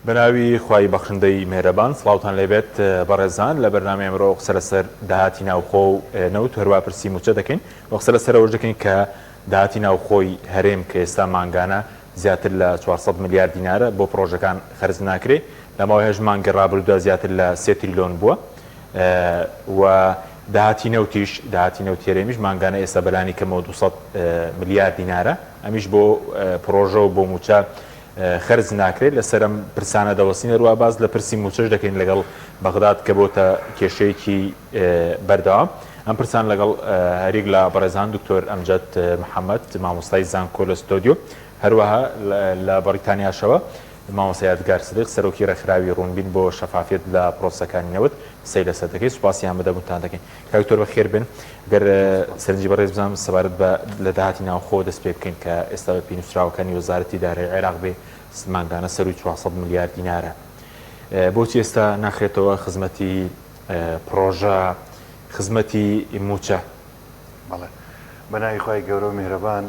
بەناوی خوای بەخشندەی مێرەبان سڵاوتان لێبێت بەڕێزان لە بەرنامەی ئەمرۆ قسە لەسەر داهاتی ناوخۆ و نەوت هەروە پرسی موچە دەکەین و قسە لەسەر ئەوەش دەکەین کە داهاتی ناوخۆی هەرێم کە ئێستا مانگانە زیاتر لە 400 ملیار دینارە بۆ پڕۆژەکان خەرج ناکرێ لە ماوەی هەشت مانگی ڕابردوودا زیاتر لە سێ تریلۆن بووە و داهاتی نەوتیش داهاتی نەوتی هەرێمیش مانگانە ئێستا بەلانی کەمەوە 200 ملیار دینارە ئەمیش بۆ پڕۆژە و بۆ موچە خەرج ناکرێت لەسەر ئەم پرسانە دەوەستین هەروە باس لە پرسی موچەش دەکەین لەگەڵ بەغداد کە بۆتە کێشەیەکی بەردەوام ئەم پرسان لەگەڵ هەریەک لە بەڕێزان دکتۆر ئەمجەد محەممەد مامۆستای زانکۆ لە ستۆدیۆ هەروەها لە بەڕیتانیاشەوە مامۆستا یادگار سدیق سەرۆکی ڕێکخراوی ڕوونبین بۆ شەفافیەت لە پرۆسەکانی نەوت قسەی لەسەر دەکەین سوپاسی ئامادەبوونتان دەکەین کاک دکتۆر بەخێر بێن گەر سەرنجی بەڕێز بزانم سەبارەت بە لە داهاتی ناوخۆ دەست پێ بکەین کە ئێستا بە پێی نووسراوەکانی وەزارەتی دارایی عێراق بێ مانگانە سەرووی 400 ملیار دینارە بۆچی ئێستا ناخرێتەوە خزمەتی پڕۆژە خزمەتی مووچە؟ بەڵێ بەناوی خوای گەورە و میهرەبان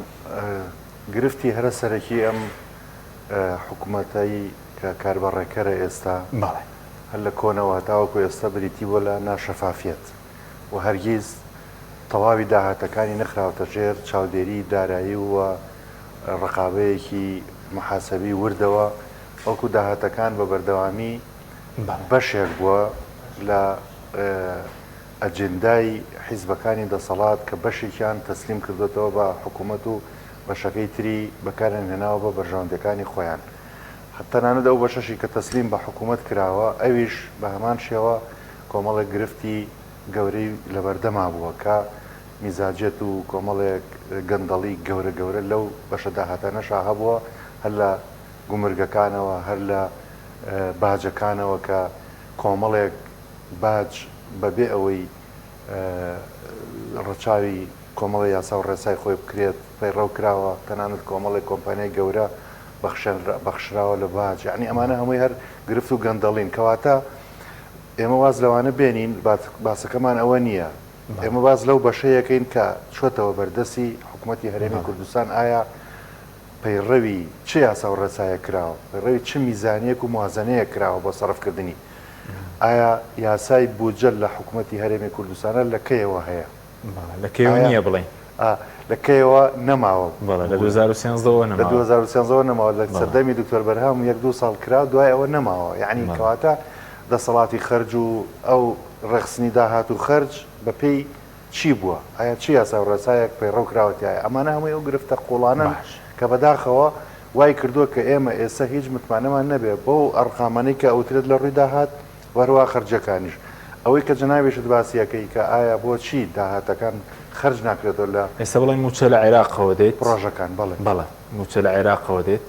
گرفتی هەرە سەرەکی ئەم حکومەتەی کە کاربەڕێکەرە ئێستا بەڵێ. هەر لە کۆنەوە هەتاوەکو ئێستا بریتی بووە لە ناشەفافیەت و هەرگیز تەواوی داهاتەکانی نەخراوەتە ژێر چاودێری دارایی و ڕقابەیەکی محاسەبی وردەوە، بەڵکو داهاتەکان بە بەردەوامی بەشێک بووە لە ئەجندای حیزبەکانی دەسەڵات کە بەشێکیان تەسلیم کردۆتەوە بە حکومەت و بەشەکەی تری بەکاریان هێناوە بە بەرژەوەندیەکانی خۆیان. تەنانەت ئەو بەشەشی کە تەسلیم بە حکوومەت کراوە ئەویش بە هەمان شێوە کۆمەڵێک گرفتی گەورەی لەبەردەما بووە کە میزاجیەت و کۆمەڵێک گەندەڵی گەورە گەورە لەو بەشە داهاتانەشا هەبووە هەر لە گومرگەکانەوە هەر لە باجەکانەوە کە کۆمەڵێک باج بەبێ ئەوەی ڕەچاوی کۆمەڵێ یاسا و ڕێسای خۆی بکرێت پەیڕەو کراوە، تەنانەت کۆمەڵێک کۆمپانیای گەورە بەخشراوە لە باج، یەعنی ئەمانە هەمووی هەر گرفت و گەندەڵین، کەواتە ئێمە واز لەوانە بێنین، باسەکەمان ئەوە نییە، ئێمە باس لەو بەشەیەکەین کە چۆتەوە بەردەستی حکوومەتی هەرێمی کوردستان، ئایا پەیڕەوی چ یاسا و ڕێسایەک کراوە، پەیڕەوی چ میزانیەک و موازەنەیەک کراوە بۆ سەرفکردنی، ئایا یاسای بودجە لە حکوومەتی هەرێمی کوردستانە لە کەیەوە هەیە؟ بەڵێ لە کەیەوە نییە بڵێین؟ ئا لە کەیەوە نەماوە؟ بەڵێ لە 2013 وە نەماوە. لە 2013 وە نەماوە، لە سەردەمی دکتۆر بەرهەم یەک دوو ساڵ کرا دوای ئەوە نەماوە، یەعنی کەواتە دەسەڵاتی خەرج و ئەو ڕێکخستنی داهات و خەرج بە پێی چی بووە؟ ئایا چ یاسا و ڕێسایەک پەیڕەو کراوە تیایا؟ ئەمانە هەمووی ئەو گرفتە قووڵانەن کە بەداخەوە وای کردووە کە ئێمە ئێستا هیچ متمانەمان نەبێ بەو ئەرقامانەی کە ئەوترێت لە ڕووی داهات و هەروەها خەرجیەکانیش. ئەوەی کە جەنابیشت باسی ئەکەی کە ئایا بۆچی داهاتەکان خەرج ناکرێتەوە لە. ئێستا بڵێین مووچە لە عێراقەوە دێت. پڕۆژەکان، بەڵێ. بەڵێ مووچە لە عێراقەوە دێت.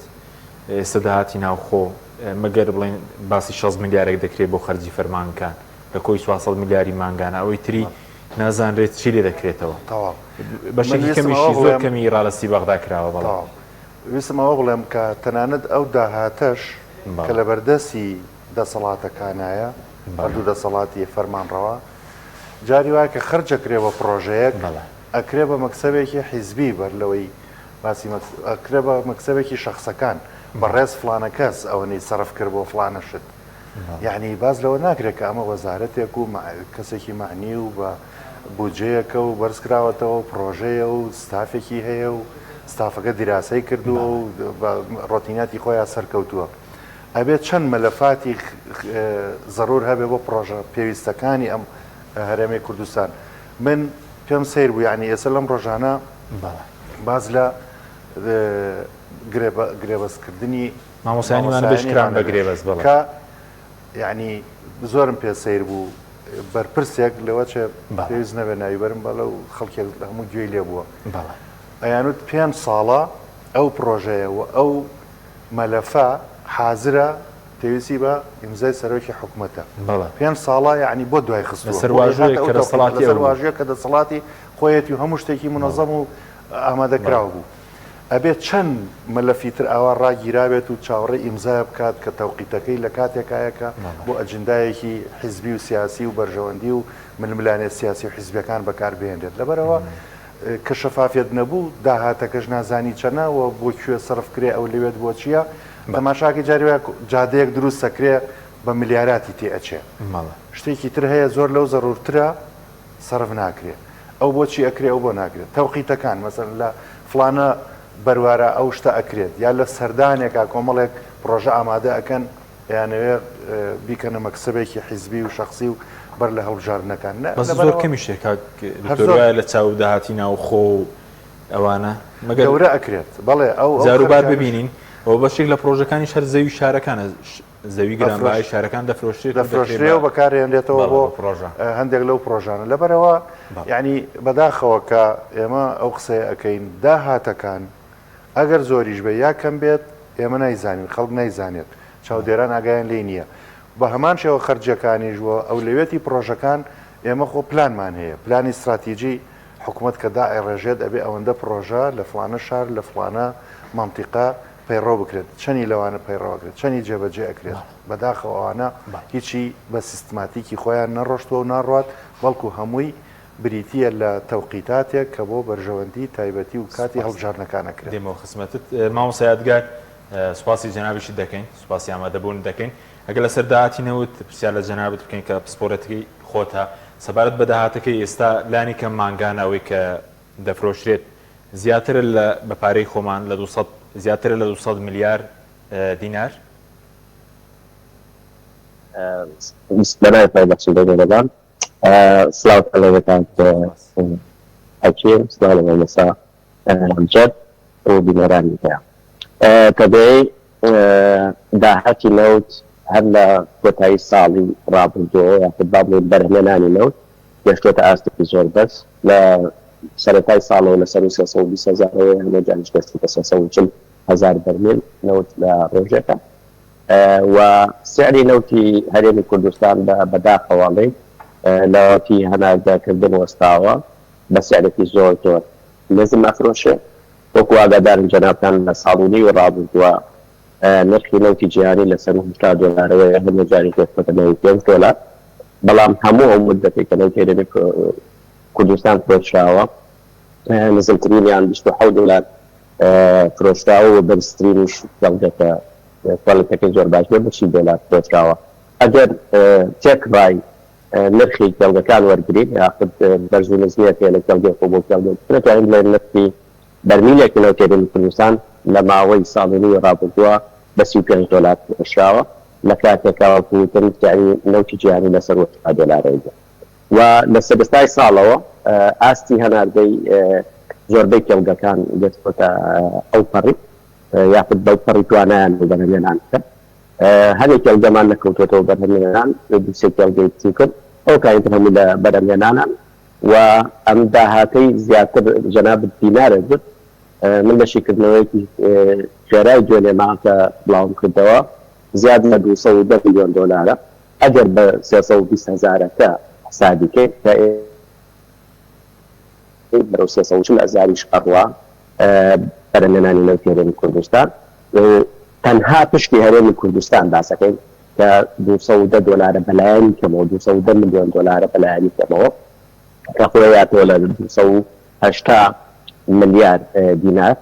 ئێستا داهاتی ناوخۆ مەگەر بڵێین باسی 60 ملیارێک دەکرێت بۆ خەرجی فەرمانگەکان لە کۆی 400 ملیاری مانگانە ئەوەی تری نازانرێت چی لێ دەکرێتەوە. تەواو. بەشێکی کەمیشی زۆر کەمی ڕادەستی بەغدا کراوە بەڵێ. تەواو. ویستم ئەوە بڵێم کە تەنانەت ئەو داهاتەش کە لەبەردەستی دەسەڵاتەکانایە، هەردوو دەسەڵاتی فەرمانڕەوا، جاری وایە کە خەرج ئەکرێ بۆ پڕۆژەیەک، ئەکرێ بە مەکسەبێکی حیزبی بەر لەوەی باسی ئەکرێ بە مەکسەبێکی شەخسەکان، بەڕێز فڵانە کەس ئەوەنەی سەرف کرد بۆ فڵانە شت. یەعنی باس لەوە ناکرێت کە ئەمە وەزارەتێک و کەسێکی مەعنی و بە بودجەیەکە و بەرز کراوەتەوە و پڕۆژەیە و ستافێکی هەیە و ستافەکە دیراسەی کردووە و بە ڕۆتیناتی خۆیان سەرکەوتووە. ئەبێ چەند مەلەفاتی زەرور هەبێ بۆ پڕۆژە پێویستەکانی ئەم هەرێمەی کوردستان. من پێم سەیر بوو یانی ئێستا لەم ڕۆژانە باس لە گرێبەستکردنی مامۆستایانی وانەبێژ کران بە گرێبەست بەڵێ. کە یانی زۆرم پێ سەیر بوو بەرپرسێک لەوە چێ پێویست نەبێ ناوی بەرم بەڵێ و خەڵکێک هەموو گوێی لێ بووە ئەیانوت پێنج ساڵە ئەو پڕۆژەیە و ئەو مەلەفە حازرە پێویستی بە ئیمزای سەرۆکی حکومەتە. بەڵێ. پێنج ساڵە یەعنی بۆ دوای خستووە. لەسەر واژۆیەک کە دەسەڵاتی ئەو بوو. لەسەر واژۆیەک کە دەسەڵاتی خۆیەتی و هەموو شتێکی مونەزەم و ئامادەکراو بوو. ئەبێ چەند مەلەفی تر ئاوا ڕاگیرابێت و چاوەڕێی ئیمزایە بکات کە تەوقیتەکەی لە کاتێکایە کە بۆ ئەجندایەکی حیزبی و سیاسی و بەرژەوەندی و ململانێ سیاسی و حیزبیەکان بەکار بهێنرێت. لەبەرئەوە کە شەفافیەت نەبوو داهاتەکەش نازانی چەنە و بۆ کوێ سەرف کرێ ئەولەویەت بۆ چیە. تەماشاکەی جاری وایە جادەیەک دروست ئەکرێ بە ملیاراتی تێ ئەچێ. شتێکی تر هەیە زۆر لەو زەرورترە سەرف ناکرێ. ئەو بۆچی ئەکرێ ئەو بۆ ناکرێت. تەوقیتەکان مەسەلەن لە فڵانە بەروارا ئەو شتە ئەکرێت یا لە سەردانێکا کۆمەڵێک پڕۆژە ئامادە ئەکەن ئەیانەوێ بیکەنە مەکسەبێکی حیزبی و شەخسی و بەر لە هەڵبژاردنەکان. نە بەس زۆر کەمیش هەیە کاک دکتۆر وایە لە چاو داهاتی ناوخۆ و ئەوانە مەگەر گەورە ئەکرێت بەڵێ ئەو ئەو جاروبار خەرجیانەش ببینین و بەشێک لە پڕۆژەکانیش هەر زەوی شارەکانە زەوی گرانبەهای ئەفرۆش شارەکان دەفرۆشرێت و دەکرێت دەفرۆشرێ بە و بەکارهێنرێتەوە بەڵێ بۆ بە پڕۆژە. هەندێک لەو پڕۆژانە لەبەرئەوە بەڵێ. یانی بەداخەوە کە ئێمە ئەو قسەیە ئەکەین داهاتەکان ئەگەر زۆریش بێت یا کەم بێت ئێمە نایزانین خەڵک نایزانێت چاودێران ئاگایان لێی نییە بە هەمان شێوە خەرجیەکانیش و ئەولەویەتی پڕۆژەکان ئێمە خۆ پلانمان هەیە پلانی ستراتیجی حکومەت کە دائەڕێژێت ئەبێ ئەوەندە پڕۆژە لە فڵانە شار لە فڵانە مەنتیقە پەیڕەو بکرێت چەنی لەوانە پەیڕەو ئەکرێت چەنی جێبەجێ ئەکرێت بەداخەوە ئەوانە هیچی بە سیستماتیکی خۆیان نەڕۆشتووە و ناڕوات بەڵکو هەمووی بریتییە لە تەوقیتاتێک کە بۆ بەرژەوەندی تایبەتی و کاتی سوپاس هەڵبژاردنەکان ئەکرێت. دێمەوە خزمەتت مامۆستا یادگار سوپاسی جەنابیشت دەکەین سوپاسی ئامادەبوونت دەکەین ئەگەر لەسەر داهاتی نەوت پرسیار لە جەنابت بکەین کە پسپۆرێتەکەی خۆتە سەبارەت بە داهاتەکەی ئێستا لانی کەم مانگانە ئەوەی کە دەفرۆشرێت زیاترە لە بە پارەی خۆمان لە 200 زیاترە لە 200 ملیار دینار؟ بەناوی خوای بەخشندەی میهرەبان سڵاوتان لێبێ کاک حەکیم سڵاو لە مامۆستا ئەمجەد و بینەرانی پەیام تەبیعی داهاتی نەوت هەر لە کۆتایی ساڵی ڕابردووەوە یاخود با بڵێین بەرهەمێنانی نەوت گەشتۆتە ئاستێکی زۆر بەرز لە سەرەتای ساڵەوە لە سەروو 320 هەزارەوەیە هەندێک جاریش گەشتۆتە 340 هەزار بەرمیل نەوت لە ڕۆژێکا و سعری نەوتی هەرێمی کوردستان بە بەداخەوە ئەڵێین نەوتی هەناردەکردن وەستاوە بە سعرێکی زۆر زۆر نزم ئەفرۆشێ وەکو ئاگادارن جەنابتان لە ساڵ و نیوی ڕابردووە نرخی نەوتی جیهانی لە سەروو 80 دۆلارەوەیە هەندێک جاریش گەشتۆتە 95 دۆلار بەڵام هەموو ئەو مودەتەی کە نەوتی هەرێمی کوردستان فرۆشراوە نزمترینیان 27 دۆلار فرۆشراوە و بەرزترینیش کێڵگە کە کوالیتەکەی زۆر باش بێت بە 40 دۆلار فرۆشراوە ئەگەر تێکڕای نرخی کێڵگەکان وەرگرین یاخود بەرز و نزمییەک هەیە لە کێڵگەیەکەوە بۆ کێڵگەیەکی تر دەتوانین بڵێین نرخی بەرمیلێک نەوتی هەرێمی کوردستان لە ماوەی ساڵ و نیوی ڕابردووە بە 35 دۆلار فرۆشراوە لە کاتێکا وەکو وتم سعری نەوتی جیهانی لە سەروو 80 دۆلارەوە بووە و لە سەرەتای ساڵەوە ئاستی هەناردەی زۆربەی کێڵگەکان گەشتۆتە ئەوپەڕی یاخود بەوپەڕی توانایان بۆ بەرهەمهێنان بکەن. هەنێ کێڵگەمان نەکەوتۆتەوە بەرهەمهێنان، دوو سێ کێڵگەی بچووکن، ئەوکانی تر هەمووی لە بەرهەمهێنانان و ئەم داهاتەی زیاتر جەنابت دینارێک گوت، من لە شیکردنەوەیەکی خێرای دوێنێ ماکە بڵاوم کردەوە زیاد لە 210 ملیۆن دۆلارە ئەگەر بە 320 هەزارەکە حسابی کەین کە بەرەو 340 هەزاریش ئەڕوا بەرهەمهێنانی نەوتی هەرێمی کوردستان و تەنها پشکی هەرێمی کوردستان باسەکەین کە 210 دۆلارە بەلایەنی کەمەوە 210 ملیۆن دۆلارە بەلایەنی کەمەوە کە خۆی یاتەوە لە 280 ملیار دینار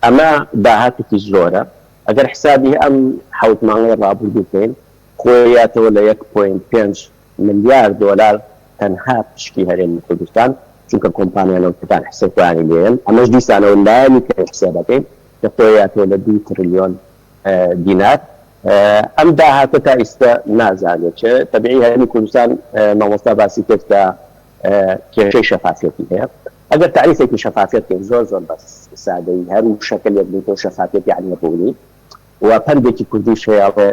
ئەمە داهاتێکی زۆرە ئەگەر حسابی ئەم حەوت مانگەی ڕابردوو بکەین خۆی یاتەوە لە 1.5 ملیار دۆلار تەنها پشکی هەرێمی کوردستان چونکە کۆمپانیا نەوتەکان حسەی خۆیانی لێیەن ئەمەش دیسانەوە لایەنی کەمی حسێبەکەین کە خۆی یاتەوە لە دوو ترلیۆن دینار ئەم داهاتە تا ئیستە نازانێت چ تەبیعی هەرێمی کوردستان مامۆستا باسی کرد کە کێشەی شەفافیەتی هەیە ئەگەر تاریفێکی شەفافیەت بکەین زۆر زۆر بە سادەیی هەر وشەکە لێک بێتەوە شەفافیەت یەعنی ڕوونی و پەندێکی کوردیش هەیە ئەڵێ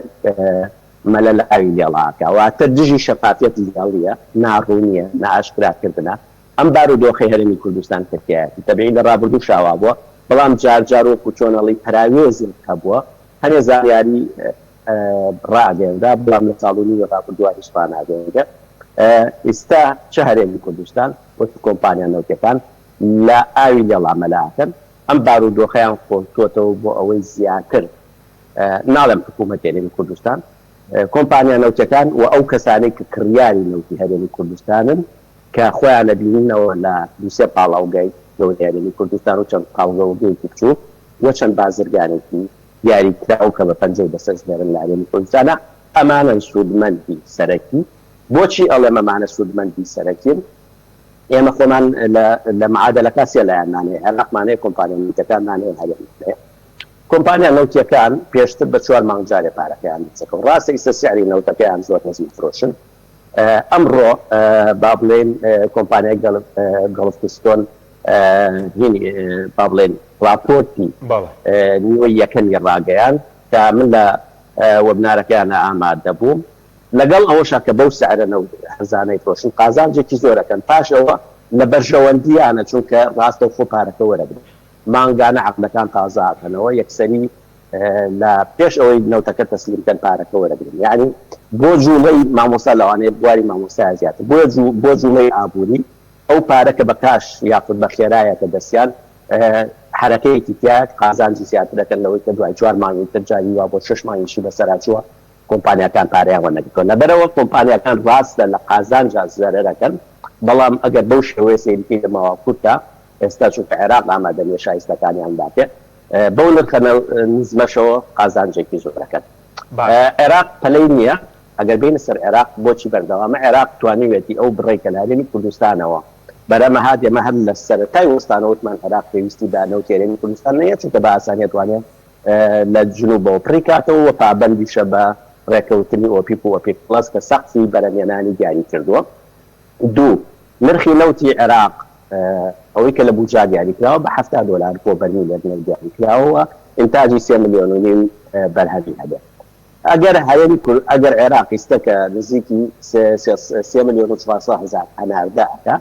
مەلە لە ئاوی لێڵا ئەکا واتە دژی شەفافیەت لێڵیە ناڕوونیە نائاشکراکردنە ئەم بارودۆخەی هەرێمی کوردستان کە تیایەتی تەبیعی لە ڕابردووشا وابووە بەڵام جار جار وەکو چۆن ئەڵێی پەراوێزێک هەبووە هەنێ زانیاری ڕائەگەیەنرا بەڵام لە ساڵ و نیوی ڕابردووە هیچ ڕاناگەیەنرێ ئیستا چ هەرێمی کوردستان و چ کۆمپانیا نەوتیەکان لە ئاوی لێڵا مەلا ئەکەن ئەم بارودۆخەیان قۆستۆتەوە بۆ ئەوەی زیاتر ناڵێم حکوومەتی هەرێمی کوردستان کۆمپانیا نەوتیەکان و ئەو کەسانەی کە کڕیاری نەوتی هەرێمی کوردستانن کە خۆیان ئەبیننەوە لە دوو سێ پاڵاوگای گەورەی هەرێمی کوردستان و چەند پاڵگەوگەیەکی بچووک و چەند بازرگانێکی. دیاریکراو کە بە پەنجەی بەسەر ژمێرن لە هەرێمی کوردستانا، ئەمانەن سوودمەندی سەرەکی. بۆچی ئەڵێم ئەمانە سوودمەندی سەرەکین؟ ئێمە خۆمان لە لە معادەلەکە سێ لایەنمان هەیە، عێراقمان هەیە، کۆمپانیا نەوتیەکانمان هەیە، هەرێممان هەیە. کۆمپانیا نەوتیەکان پێشتر بە چوار مانگ جارێ پارەکەیان دەچەکەوە. ڕاستە ئیستە سعری نەوتەکەیان زۆر نزم فرۆشن. ئەمڕۆ با بڵێین کۆمپانیای گەڵف گەڵف کیستۆن هینی با بڵێین ڕاپۆرتی نیوەی یەکەمی ڕاگەیاند کە من لە وێبنارەکەیانا ئامادە بووم. لەگەڵ ئەوەشا کە بەو سعرە نەوت هەرزانەی فرۆشن قازانجێکی زۆر ئەکەن پاش ئەوە لە بەرژەوەندیانە چونکە ڕاستەوخۆ پارەکە وەرەگرن مانگانە عەقدەکان تازە ئەکەنەوە یەکسەری لە پێش ئەوەی نەوتەکە تەسلیم کەن پارەکە وەرەگرن یانی بۆ جوڵەی مامۆستا لەوانەیە بواری مامۆستایە زیاتر بۆ بۆ جوڵەی ئابووری ئەو پارە کە بە کاش یاخود بە خێرایەتە دەستیان حەرەکەیەکی تیایە قازانجی زیاتر ئەکەن لەوەی کە دوای چوار مانگی تر جاری وا بۆ شەش مانگیشی بەسەرا چووە کۆمپانیاکان پارەیان وەرنەگرتووە لەبەرئەوە کۆمپانیاکان ڕاستە لە قازانجا زەرەر ئەکەن بەڵام ئەگەر بەو شێوەیە سەیری کەی لە ماوە کورتە ئێستا چونکە عێراق ئامادە نیە شایستەکانیان باتێ بەو نرخە نزمەشەوە قازانجێکی زۆر ئەکەن عێراق پەلەی نیە ئەگەر بێینە سەر عێراق بۆچی بەردەوامە عێراق توانیویەتی ئەو بڕەی کە لە هەرێمی کوردستانەوە بەرەمە هات ئێمە هەر لە سەرەتای وەستانەوە وتمان عێراق پێویستی بە نەوتی هەرێمی کوردستان نیە چونکە بە ئاسانی ئەتوانێ لە جنوبەوە پڕی کاتەوە و پابەندیشە بە ڕێکەوتنی ئۆپیپ و ئۆپیک پڵەس کە سەقفی بەرەمێنانی دیاری کردووە. دوو، نرخی نەوتی عێراق ئەوەی کە لە بودجا دیاری کراوە بە 70 دۆلار بۆ بەرمیلێک نەوت دیاری کراوە و ئینتاجی سێ ملیۆن و نیم بەرهەمی هەبێت. ئەگەر هەرێمی کورد ئەگەر عێراق ئیستە کە نزیکی سێ ملیۆن و 400 هەزار هەناردە ئەکا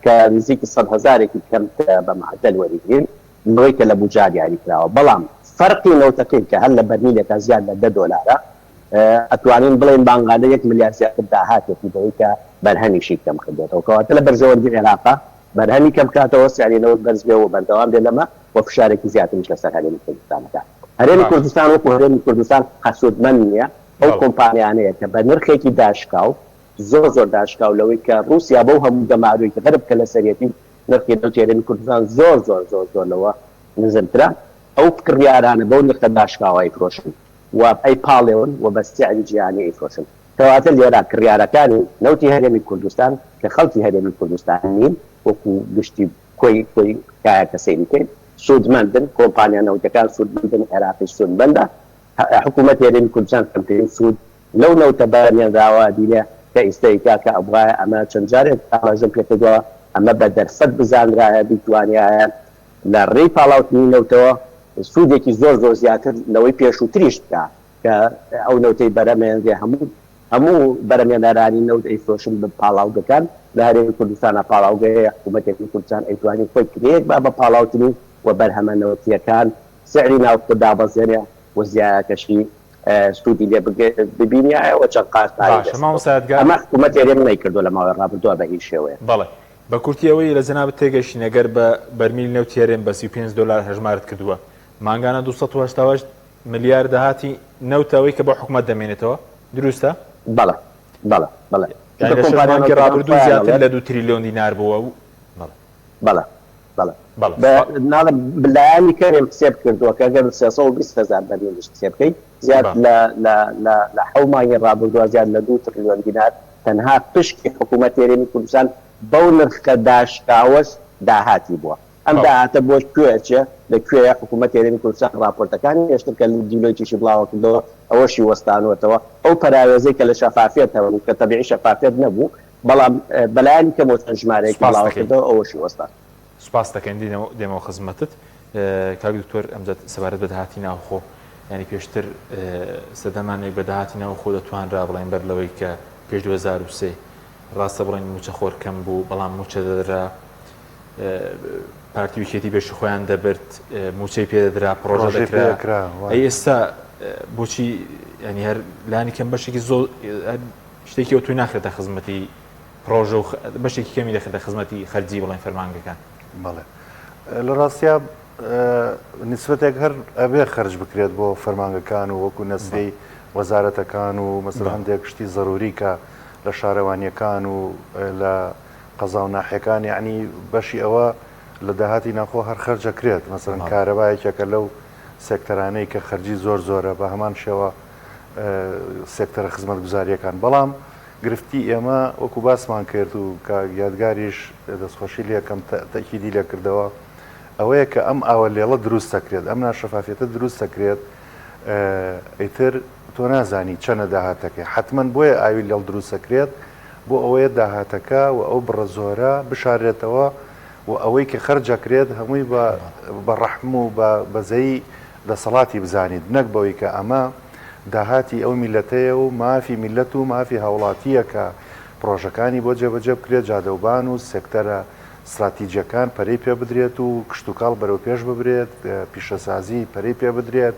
کە نزیکی 100 هەزارێکی کەمترە بە معدل وەریگرین لەوەی کە لە بوجا دیاری کراوە بەڵام فەرقی نەوتەکەی کە هەر لە بەرمیلێکا زیاد لە دە دۆلارە ئەتوانین بڵێین مانگانە یەک ملیار زیاتر داهاتێتی بەوەی کە بەرهەمیشی کەم کردۆتەوە کەواتە لە بەرژەوەندی عێراقە بەرهەمی کەم کاتەوە سعری نەوت بەرز بێ و بەردەوام بێ لەمە و فشارێکی زیاتریش لەسەر هەرێمی کوردستان ئەکا هەرێمی باشە. کوردستان وەکو هەرێمی کوردستان قەسوودمەند نیە ئەو بەڵێ. کۆمپانیانەیە کە بە نرخێکی داشکاو زۆر زۆر داشکاو لەوەی کە ڕووسیا بەو هەموو گەمارۆی غەرب کە لەسەریەتی نرخی نەوتی هەرێمی کوردستان زۆر زۆر زۆر زۆر لەوە نزمترە، ئەو کڕیارانە بەو نرخە داشکاوە ئەیفرۆشن و ئەیپاڵێون و بە سعری جیهانی ئەیفرۆشن. کەواتە لێرە کڕیارەکانی نەوتی هەرێمی کوردستان کە خەڵکی هەرێمی کوردستان نین وەکو گشتی کۆی کۆی کایەکە سەیری کەین سوودمەندن، کۆمپانیا نەوتەکان سوودمەندن، عێراقیش سوودمەندە، حکوومەتی هەرێمی کوردستان کەمترین سوود لەو نەوتە بەرهەمهێنراوە ئەبینێ کە ئیستە ئەیکا کە ئەبوایە ئەمە چەند جارێک ئاماژەم پێکردوە ئەمە بە دەرفەت بزانرایە بیتوانیایە لە رێی پاڵاوتنی نەوتەوە سوودێکی زۆر زۆر زیاتر لەوەی پێشووتریش بکا کە ئەو نەوتەی بەرهەمێنرێ هەموو هەموو بەرهەمێنەرانی نەوت ئەیفرۆشن بە پاڵاوگەکان لە هەرێمی کوردستانا پاڵاوگە هەیە حکوومەتی هەرێمی کوردستان ئەیتوانی خۆی کرێیەک با بە پاڵاوتنی و بەرهەمە نەوتییەکان سعری ناوخۆ دابەزێنێ و زیایەکەشی سوودی لێ ببینیایە و چەند قات پارەی باشە دەست مامۆستا کەوت. یادگار. ئەمە حکوومەتی هەرێم نەیکردووە لە ماوەی ڕابردووە بە هیچ شێوەیەک. بەڵێ. بە کورتی ئەوەی لە جەنابت تێگەیشتین ئەگەر بە بەرمیل نەوتی هەرێم بە 35 دۆلار هەژمارت کردووە مانگانە 288 ملیار داهاتی نەوتە ئەوەی کە بۆ حکومەت دەمێنێتەوە دروستە؟ بەڵێ بەڵێ بەڵێ یانی چونکە لە شەش کۆمپانیا مانگی نەوتەکان ڕابردوو خۆیان زیاتر ئەڵێن لە دوو تریلیۆن دینار بووە و بەڵێ. بەڵێ بەڵێ بەڵێ بە سپا. ناڵێم لایەنی کەمێم حسێب کردووە کە گەر 320 هەزار بەرمیلیش حسێب بکەی زیاد بەڵێ. لە لە لە لە حەو مانگی ڕابردووە زیاد لە دوو تڕلیۆن دینار تەنها پشکی حکوومەتی هەرێمی کوردستان بەو نرخە داشکاوەش داهاتی بووە ئەم بەڵێ. داهاتە بۆ کوێ ئەچێ لە کوێیە حکوومەتی هەرێمی کوردستان ڕاپۆرتەکانی پێشتر کە دیلۆیتیشی بڵاوە کردەوە ئەوەشی وەستانووەتەوە ئەو پەراوێزەی کە لە شەفافیەت هەبوو کە تەبیعی شەفافیەت نەبوو بەڵام بەلایەنی کەمەوە چەند ژمارەیەکی سوپاست بڵاوە دەکەین. کردەوە ئەوەشی وەستا. سوپاست دەکەین دێمەوە خزمەتت کاک دکتۆر ئەمجەد سەبارەت بە داهاتی ناوخۆ یانی پێشتر سەردەمانێک بە داهاتی ناوخۆ دەتوانرا بڵێن بەر لەوەی کە پێش 2003 ڕاستە بڵێن موچەخۆر کەم بوو بەڵام موچە دەدرا پارتی وکێتی بەشی خۆیان دەبرد موچەی پێدەدرا پرۆژە دەکرا ئەی ئێستا بۆچی ینی هەر لانی کەم بەشێکی زۆر شتێکی ئەوتۆی ناخرێتە خزمەتی پڕۆژە و بەشێکی کەمی دەخرێتە خزمەتی خەرجی بڵێن فەرمانگەکان. بەڵێ لە ڕاستیا نیسبەتێک هەر ئەبێ خەرج بکرێت بۆ فەرمانگەکان و وەکو نەسری وەزارەتەکان و مەسەلەن هەندێک شتی زەروری کە لە شارەوانیەکان و لە قەزا و ناحیەکان یعنی بەشی ئەوە لە داهاتی ناخۆ هەر خەرج ئەکرێت مەسەلەن کارەبا یەکێکە لەو. سێکتەرانەی کە خەرجی زۆر زۆرە بە هەمان شێوە سێکتەرە خزمەتگوزارییەکان بەڵام گرفتی ئێمە وەکو باسمان کرد و کاک یادگاریش دەستخۆشی لێکەم تەئکیدی لێکردەوە ئەوەیە کە ئەم ئاوە لێڵە دروست دەکرێت ئەم ناشەفافیەتە دروست دەکرێت ئیتر تۆ نازانی چەنە داهاتەکەی حەتمەن بۆیە ئاوی لێڵ دروست دەکرێت بۆ ئەوەیە داهاتەکە و ئەو بڕە زۆرە بشارێتەوە و ئەوەی کە خەرج ئەکرێت هەمووی بە بە ڕەحم و بە بەزەیی دەسەڵاتی بزانیت نەک بەوەی کە ئەمە داهاتی ئەو میللەتەیە و مافی میللەت و مافی هاوڵاتییە کە پڕۆژەکانی بۆ جێبەجێ بکرێت جادەوبان و سێکتەرە ستراتیجیەکان پەرەی پێ بدرێت و کشتوکاڵ بەرەو پێش ببرێت پیشەسازی پەرەی پێ بدرێت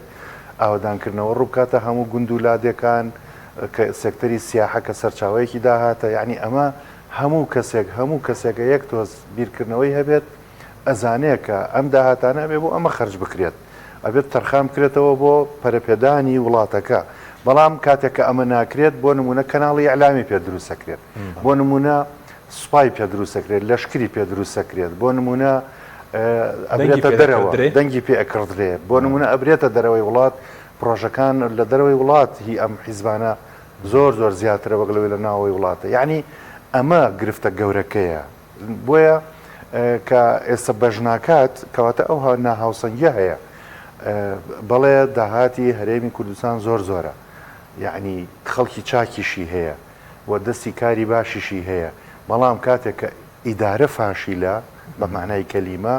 ئاوەدانکردنەوە ڕووبکاتە هەموو گوند و لادێکان کە سێکتەری سیاحە کە سەرچاوەیەکی داهاتە یانی ئەمە هەموو کەسێک هەموو کەسێکە یەک تۆز بیرکردنەوەی هەبێت ئەزانێ کە ئەم داهاتانە ئەبێ بۆ ئەمە خەرج بکرێت ئەبێت تەرخان بکرێتەوە بۆ پەرەپێدانی وڵاتەکە بەڵام کاتێک کە ئەمە ناکرێت بۆ نمونە کەناڵی ئیعلامی پێ دروست ئەکرێت بۆ نمونە سوپای پێ دروست ئەکرێت لەشکری پێ دروست ئەکرێت بۆ نمونە ئەبرێتە دەرەوە دەنگی پێ ئەکڕدرێ بۆ نمونە ئەبرێتە دەرەوەی وڵات پرۆژەکان لە دەرەوەی وڵات هی ئەم حیزبانە زۆر زۆر زیاترە وەک لەوەی لە ناوەوەی وڵاتە یعنی ئەمە گرفتە گەورەکەیە بۆیە کە ئێستا بەش ناکات کەواتە ئەو ناهاوسەنگیە هەیە بەڵێ داهاتی هەرێمی کوردستان زۆر زۆرە یعنی خەڵکی چاکیشی هەیە و دەستی کاری باشیشی هەیە بەڵام کاتێک کە ئیدارە فاشیلە بە معنای کەلیمە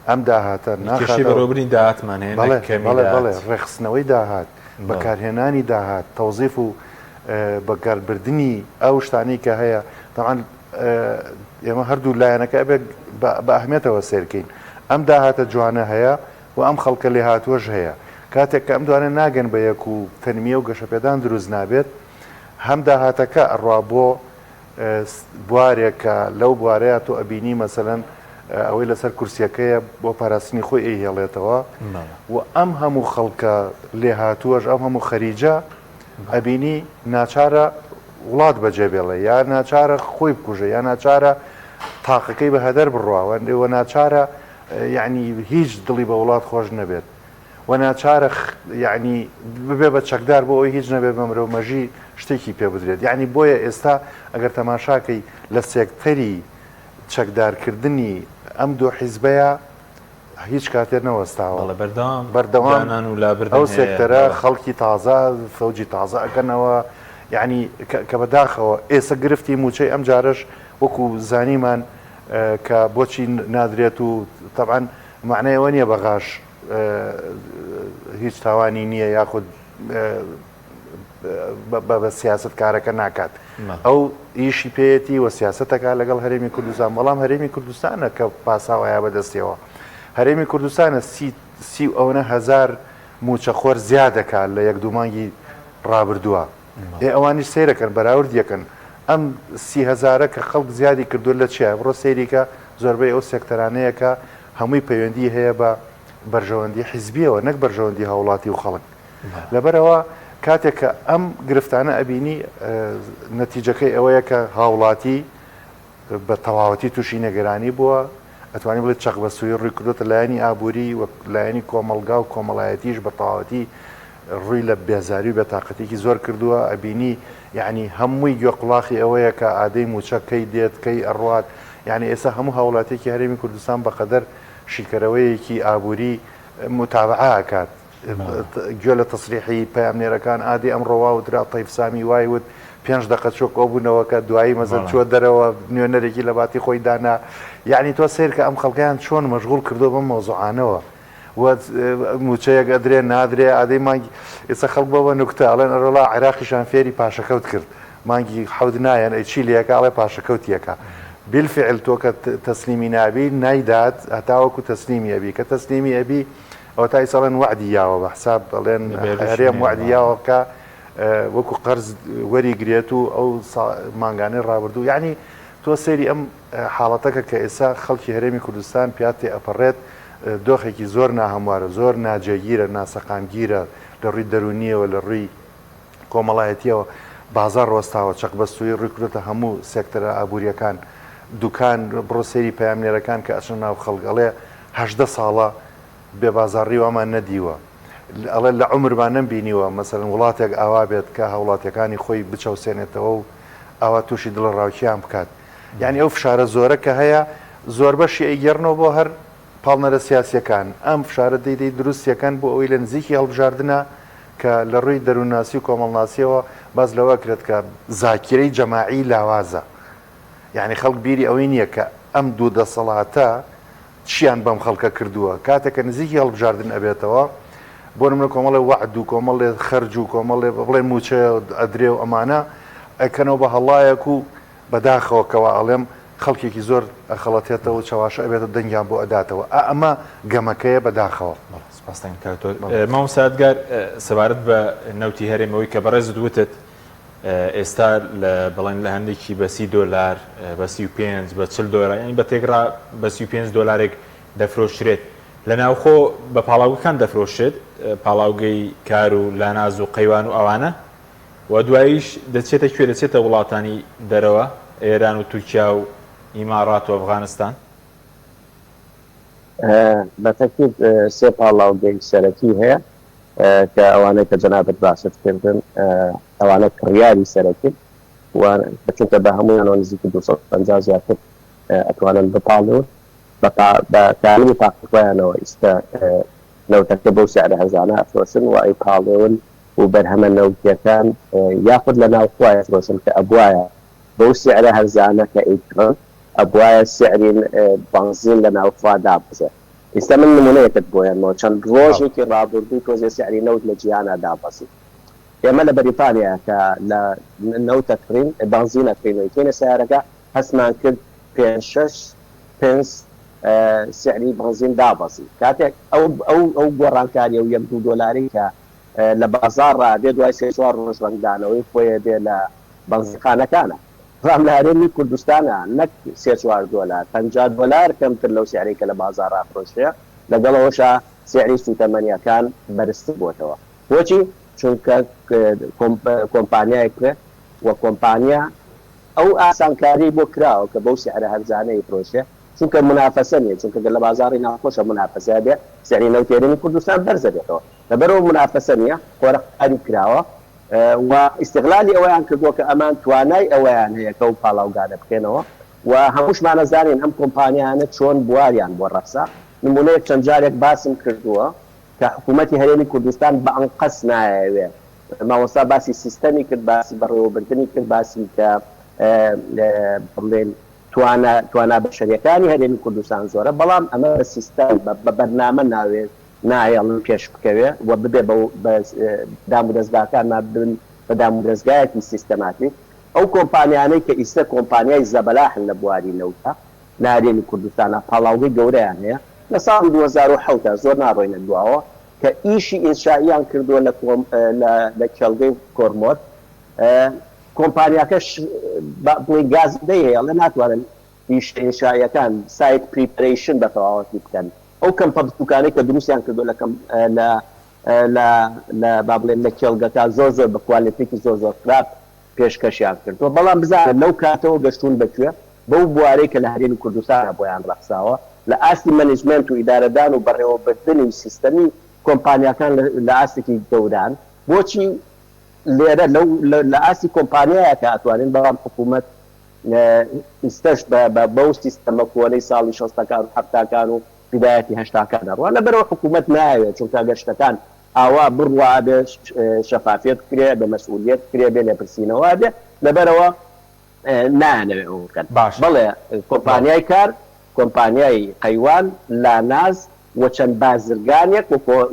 ئەم داهاتە ناخاتەوە بەرەوبرین داهاتمان هەیە بەڵێ بەڵێ بەڵێ ڕێکخستنەوەی داهات بەکارهێنانی داهات، تەوزیف و بەکاربردنی ئەو شتانەی کە هەیە، تەبعەن ئێمە هەردوو لایەنەکە ئەبێت بە ئەهمیەتەوە سەیر کەین. ئەم داهاتە جوانە هەیە و ئەم خەڵکە لێهاتووەش هەیە. کاتێک کە ئەم دوانە ناگەن بە یەک و تەنمیە و گەشەپێدان دروست نابێت، هەم داهاتەکە ئەڕوا بۆ بوارێک کە لەو بوارەیا تۆ ئەبینی مەسەلەن ئەوەی لەسەر کورسیەکەیە بۆ پاراستنی خۆی ئەیهێڵێتەوە و ئەم هەموو خەڵکە لێهاتووەش ئەم هەموو خەریجە ئەبینی ناچارە وڵات بەجێ بێڵێ یا ناچارە خۆی بکوژە یا ناچارە تاقەکەی بە هەدەر بڕواوە و ناچارە یعنی هیچ دڵی بە وڵات خۆش نەبێت و ناچارە یەعنی ببێ بە چەکدار بۆ ئەوەی هیچ نەبێ بە مرۆ مەژی شتێکی پێ بدرێت یەعنی بۆیە ئێستا ئەگەر تەماشاکەی لە سێکتەری چەکدارکردنی ئەم دوو حیزبەیە هیچ کاتێ نەوەستاوە بەڵێ بەردەوام بەردەوام دانان و لابردن ئەو هەیە سێکتەرە بەڵێ. خەڵکی تازە فەوجی تازە ئەکەنەوە یەعنی کە بەداخەوە ئێستا گرفتی مووچەی ئەم جارەش وەکو زانیمان کە بۆچی نادرێت و تەبعەن مەعنای ئەوە نییە بەغاش هیچ تاوانی نییە یاخود بە سیاست کارەکە ناکات ئەو ئیشی پێیەتی و سیاستەکە لەگەڵ هەرێمی کوردستان بەڵام هەرێمی کوردستانە کە پاساوایە بەدەستیەوە هەرێمی کوردستانە سی و ئەوەنە هەزار موچەخۆر زیادەکات لە یەک دوو مانگی ڕابردووە ئێ ئەوانیش سەیرەکەن بەراورد یەکەن ئەم سی هەزارە کە خەڵک زیادی کردووە لە چیە بڕۆ سەیریکە زۆربەی ئەو سێکتەرانەیە کە هەمووی پەیوەندی هەیە بە بەرژەوەندی حیزبیەوە نەک بەرژەوەندی هاوڵاتی و خەڵک لەبەرئەوە کاتێک کە ئەم گرفتانە ئەبینی نەتیجەکەی ئەوەیە کە هاوڵاتی بە تەواوەتی تووشی نێگەرانی بووە، ئەتوانی بڵێی چەقبەستوویی ڕووی کردۆتە لایەنی ئابووری و لایەنی کۆمەڵگا و کۆمەڵایەتیش بە تەواوەتی ڕووی لە بێزاری و بێتاقەتیی زۆر کردووە، ئەبینی یەعنی هەمووی گوێ قوڵاخی ئەوەیە کە ئادەی مووچە کەی دێت، کەی ئەڕوات، یەعنی ئێستا هەموو هاوڵاتییەکی هەرێمی کوردستان بەقەدەر شیکەرەوەیەکی ئابووری موتابەعە ئەکات. گوێ لە تەسریحی پەیامنێرەکان ئادی ئەمڕۆ وا وترا تەیف سامی وای وت پێنج دەقە چوە کۆبوونەوەکە دوایی مەزن چوە دەرەوە نوێنەرێکی لە باتی خۆی دانا یعنی تۆ سەیرکە ئەم خەڵکیان چۆن مەشغوڵ کردو بەم مەوزوعانەوە و موچەیەک ئەدرێ نادرێ ئادەی مانگی ئێستا خەڵک بۆ بە نوکتە ئەڵێن ئەرۆڵا عێراقیشان فێری پاشەکەوت کرد مانگی حەوت نایەن ئەی چی لەکە ئەڵێ پاشەکەوتیەکە بالفعل تۆ کە تەسلیمی نابی نایدات هەتاوەکو تەسلیمی ئەبی کە تەسلیمی ئەبی ئەوەتا ئیستا ئەڵێن وەعدی یاوە بە حساب ئەڵێن هەرێم وەعدی یاوە کە وەکو قەرز وەری گرێت و ئەو مانگانەی ڕابردوو یعنی تۆ سەیری ئەم حاڵەتەکە کە ئێستا خەڵکی هەرێمی کوردستان پیا تێ ئەپەڕێت دۆخێکی زۆر ناهەموارە زۆر ناجێگیرە ناسەقامگیرە لە ڕووی دەرونیەوە لە ڕووی کۆمەڵایەتیەوە بازاڕ وەستاوە چەقبەستوویی ڕووی کردۆتە هەموو سێکتەرە ئابووریەکان دوکان بڕۆ سەیری پەیامنێرەکان کە ئەچنە ناو خەڵک ئەڵێ 18 ساڵە بێ بازاڕی وامان نەدیوە. ئەڵێ لە عومرما نەمبینیوە مەسەلەن وڵاتێک ئاوا بێت کە هاوڵاتیەکانی خۆی بچەوسێنێتەوە و ئاوا تووشی دڵەڕاوکێیان بکات. یانی ئەو فشارە زۆرە کە هەیە زۆربەشی ئەیگێڕنەوە بۆ هەر پاڵنەرە سیاسیەکان. ئەم فشارە دەی دەی دروستیەکەن بۆ ئەوەی لە نزیکی هەڵبژاردنە کە لە ڕووی دەروونناسی و کۆمەڵناسیەوە باس لەوە ئەکرێت کە زاکیرەی جەماعی لاوازە. یانی خەڵک بیری ئەوەی نییە کە ئەم دوو دەسەڵاتە چیان بەم خەڵکە کردووە، کاتێک کە نزیکی هەڵبژاردن ئەبێتەوە، بۆ نمونە کۆمەڵێ وەعد و کۆمەڵێ خەرج و کۆمەڵێ بڵێن مووچە ئەدرێ و ئەمانە ئەکەنەوە بە هەڵایەک و بەداخەوە کەوا ئەڵێم خەڵکێکی زۆر ئەخەڵەتێتەوە و چەواشە ئەبێتە دەنگیان بۆ ئەداتەوە ئا ئەمە گەمەکەیە بەداخەوە. بەڵێ سوپاستان کاک دکتۆر. مامۆستا یادگار سەبارەت بە نەوتی هەرێم ئەوەی کە بەڕێزت وتت ئێستا لە بڵێن لە هەندێکی بە 30 دۆلار بە 35 بە 40 دۆلار یانی بە تێکڕا بە 35 دۆلارێک دەفرۆشرێت لە ناوخۆ بە پاڵاوگەکان دەفرۆشرێت پاڵاوگەی کار و لاناز و قەیوان و ئەوانە و دواییش دەچێتە کوێ دەچێتە وڵاتانی دەرەوە ئێران و تورکیا و ئیماڕات و ئەفغانستان. بە تەکید سێ پاڵاوگەی سەرەکی هەیە کە ئەوانەی کە جەنابت باست کردن ئەوانە کڕیاری سەرەکین و چونکە بە هەموویانەوە نزیکی 250 زیاتر ئەتوانن بپاڵێون بە کاملی تاقی خۆیانەوە ئیستا نەوتەکە بەو سعرە هەرزانە ئەفرۆشن و ئەیپاڵێون و بەرهەمە نەوتیەکان یاخود لە ناوخۆ ئەفرۆشن کە ئەبوایە بەو سعرە هەرزانە کە ئەیکڕن ئەبوایە سعری بەنزین لە ناوخوا دابەزێ. ئیستا من نمونەیەکت بۆ هێنمەوە چەند ڕۆژێکی ڕابوردوو تۆزێ سعری نەوت لە جیهانا دابەزی. ئێمە لە بەریتانیا کە لە نەوت ئەکڕین بەنزین ئەکڕین و ئەیکەینە سەیارەکە هەستمان کرد پێنج شەش پنس سعری بەنزین دابەزی. کاتێک ئەو ئەو ئەو گۆڕانکاریە و یەک دوو دۆلارەی کە لە بازاڕا ئەبێ دوای سێ چوار ڕۆژ ڕەنگدانەوەی خۆی ئەبێ لە بەنزینخانەکانا. بەڵام لە هەرێمی کوردستانا نەک سێ چوار دۆلار، 50 دۆلار کەمتر لەو سعرەی کە لە بازاڕا ئەفرۆشرێ، لەگەڵ ئەوەشا سعری سووتەمەنییەکان بەرزتر بۆتەوە. بۆچی؟ چونکە کۆمپانیایەک کرێ و کۆمپانیا ئەو ئاسانکاریەی بۆ کراوە کە بەو سعرە هەرزانە ئەیفرۆشێ، چونکە مونافەسە نیە، چونکە گەر لە بازاڕی ناوخۆشا مونافەسە هەبێ سعری نەوتی هەرێمی کوردستان بەرز ئەبێتەوە، لەبەرئەوە مونافەسە نیە، قۆرخکاری کراوە. و ئیستغلالی ئەوەیان کردووە کە ئەمان توانای ئەوەیان هەیە کە ئەو پاڵاوگانە بکەنەوە و هەمووشمان ئەزانین ئەم کۆمپانیایانە چۆن بواریان بۆ ڕەخسا. نموونەیەک چەند جارێک باسم کردووە کە حکوومەتی هەرێمی کوردستان بە ئەنقەست نایەوێ مامۆستا باسی سیستەمی کرد، باسی بەڕێوەبردنی کرد، باسی کە بڵێین توانا توانا بەشەرییەکانی هەرێمی کوردستان زۆرە، بەڵام ئەمە بە سیستەم بە بەرنامە ناوێ نایەڵن پێش بکەوێ و ببێ بە بە دامودەزگاکانمان ببن بە دامودەزگایەکی سیستەماتیک. ئەو کۆمپانیانەی کە ئیستە کۆمپانیای زەبەلاحن لە بواری نەوتا لە هەرێمی کوردستانا پاڵاوگەی گەورەیان هەیە لە ساڵی 2007 دا زۆر ناڕۆینە دواوە کە ئیشی ئینشائیان کردووە لە کۆم لە لە کێڵگەی کۆرمۆر کۆمپانیاکەش با بڵێین گازندەی هەیە ئەڵێ ناتوانن ئیشە ئینشائیەکان site preparation بە تەواوەتی بکەن ئەو کەمپە بچوکانەی کە دروستیان کردوە لە کەمپ لە لە لە با بڵێن لە کێڵگەکە زۆر زۆر بە کوالێتێکی زۆر زۆر خراپ پێشکەشیان کردوە بەڵام بزانە لەو کاتەوە گەشتوون بە کوێ بەو بوارەی کە لە هەرێمی کوردستانا بۆیان ڕەخساوە لە ئاستی مەنجمێنت و ئیدارەدان و بەڕێوەبردنی سیستەمی کۆمپانیاکان لە ئاستێکی گەوران بۆچی لێرە لەو لە ئاستی کۆمپانیایەکە ئەتوانین بەڵام حکوومەت ئیستەش بە بەو سیستەمە کۆنەی ساڵی شەستەکان و حەفتاکان و بیدایەتی هەشتاکان ئەڕوا لەبەرئەوە حکوومەت نایەوێت چونکە ئەگەر شتەکان ئاوا بڕوا ئەبێ شەفافیەت بکرێ ئەبێ مەسئولیەت بکرێ ئەبێ لێپرسینەوە ئەبێ لەبەرئەوە نایانەوێ ئەوە بکەن باشە بەڵێ کۆمپانیای کار کۆمپانیای قەیوان لاناز و چەند بازرگانێک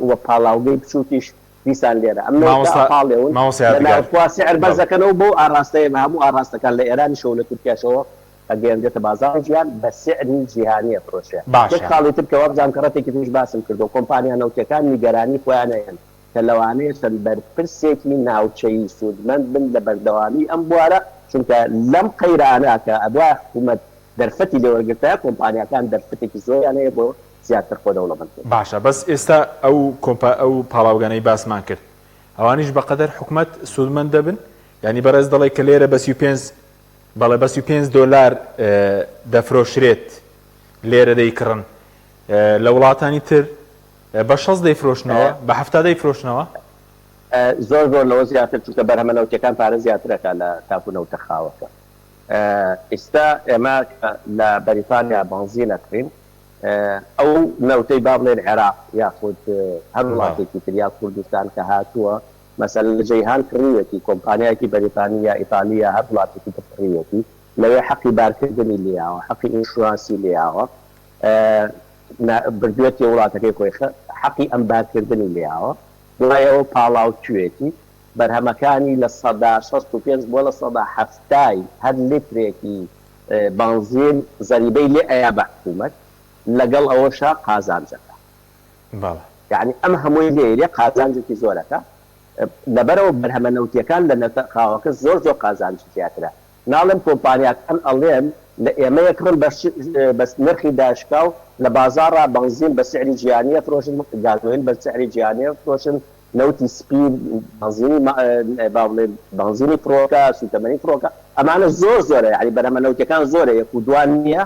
و پاڵاوگەی بچووکیش دیسان لێرە ئەم نەوتە مامۆستا ئەپاڵێون مامۆستا لە یادگار ناوخوا سعر بەڵێ. بەرزەکەنەوە بەو ئاڕاستەیە بە هەموو ئاڕاستەکان لە ئێرانیشەوە و لە تورکیاشەوە ئەگەیەنرێتە بازاڕی جیهان بە سعری جیهانی ئەفرۆشرێ یەک باشە. خاڵی تر کە وابزانم کەڕەتێکی تریش باسم کردووە کۆمپانیا نەوتیەکان نیگەرانی خۆیان هەیەن کە لەوانەیە چەند بەرپرسێکی ناوچەیی سوودمەند بن لە بەردەوامی ئەم بوارە چونکە لەم قەیرانە کە ئەبوایە حکوومەت دەرفەتی لێ وەرگرتایە کۆمپانیاکان دەرفەتێکی زۆریان هەیە بۆ زیاتر خۆ دەوڵەمەند کردن. باشە بەس ئێستا ئەو کۆمپا ئەو پاڵاوگانەی باسمان کرد ئەوانیش بەقەدەر حکومەت سوودمەند دەبن؟ یانی بەڕێز دەڵێ کە لێرە بە 35 بەڵێ بە 35 دۆلار دەفرۆشرێت لێرە دەیکڕن لە وڵاتانی تر. بە 60 دەیفرۆشنەوە بە 70 دەیفرۆشنەوە؟ زۆر زۆر لەوە زیاتر چونکە بەرهەمە نەوتیەکان پارە زیاترەکە لە تاکو نەوتە خاوەکە ئیستا ئێمە لە بەریتانیا بەنزین ئەکڕین ئەو نەوتەی با بڵێن عێراق یاخود هەر وڵاتێکی تر یا کوردستان کە هاتووە مەسەلەن لە جەیهان کڕیوێتی کۆمپانیایەکی بەریتانی یا ئیتالی یا هەر وڵاتێکی تر کڕیوێتی لەوێ حەقی بارکردنی لێیاوە حەقی ئینشوراسی لێیاوە بردوێتی وڵاتەکەی خۆی حەقی ئەمبارکردنی لێیاوە دوای ئەوە پاڵاوتوێتی بەرهەمەکانی 65% بۆ 70% هەر لیترێکی بەنزین زەریبەی لێ ئەیا بە حکوومەت لەگەڵ ئەوەشا قازانجەکە. بەڵێ. یەعنی ئەم هەمووی لێ لێ قازانجێکی زۆرەکە لەبەرئەوە بەرهەمە نەوتیەکان لە نەوتە خاوەکە زۆر زۆر قازانجی زیاترە ناڵێم کۆمپانیاکان ئەڵێن لە ئێمە یەکڕن بە بە نرخی داشکاو لە بازاڕا بەنزین بە سعری جیهانی ئەفرۆشن گازۆیل بە سعری جیهانی ئەفرۆشن نەوتی سپی، بەنزینی با بڵێین بەنزینی فڕۆکە، سووتەمەنی فڕۆکە، ئەمانە زۆر زۆرە یانی بەرهەمە نەوتیەکان زۆرە یەک و دوان نییە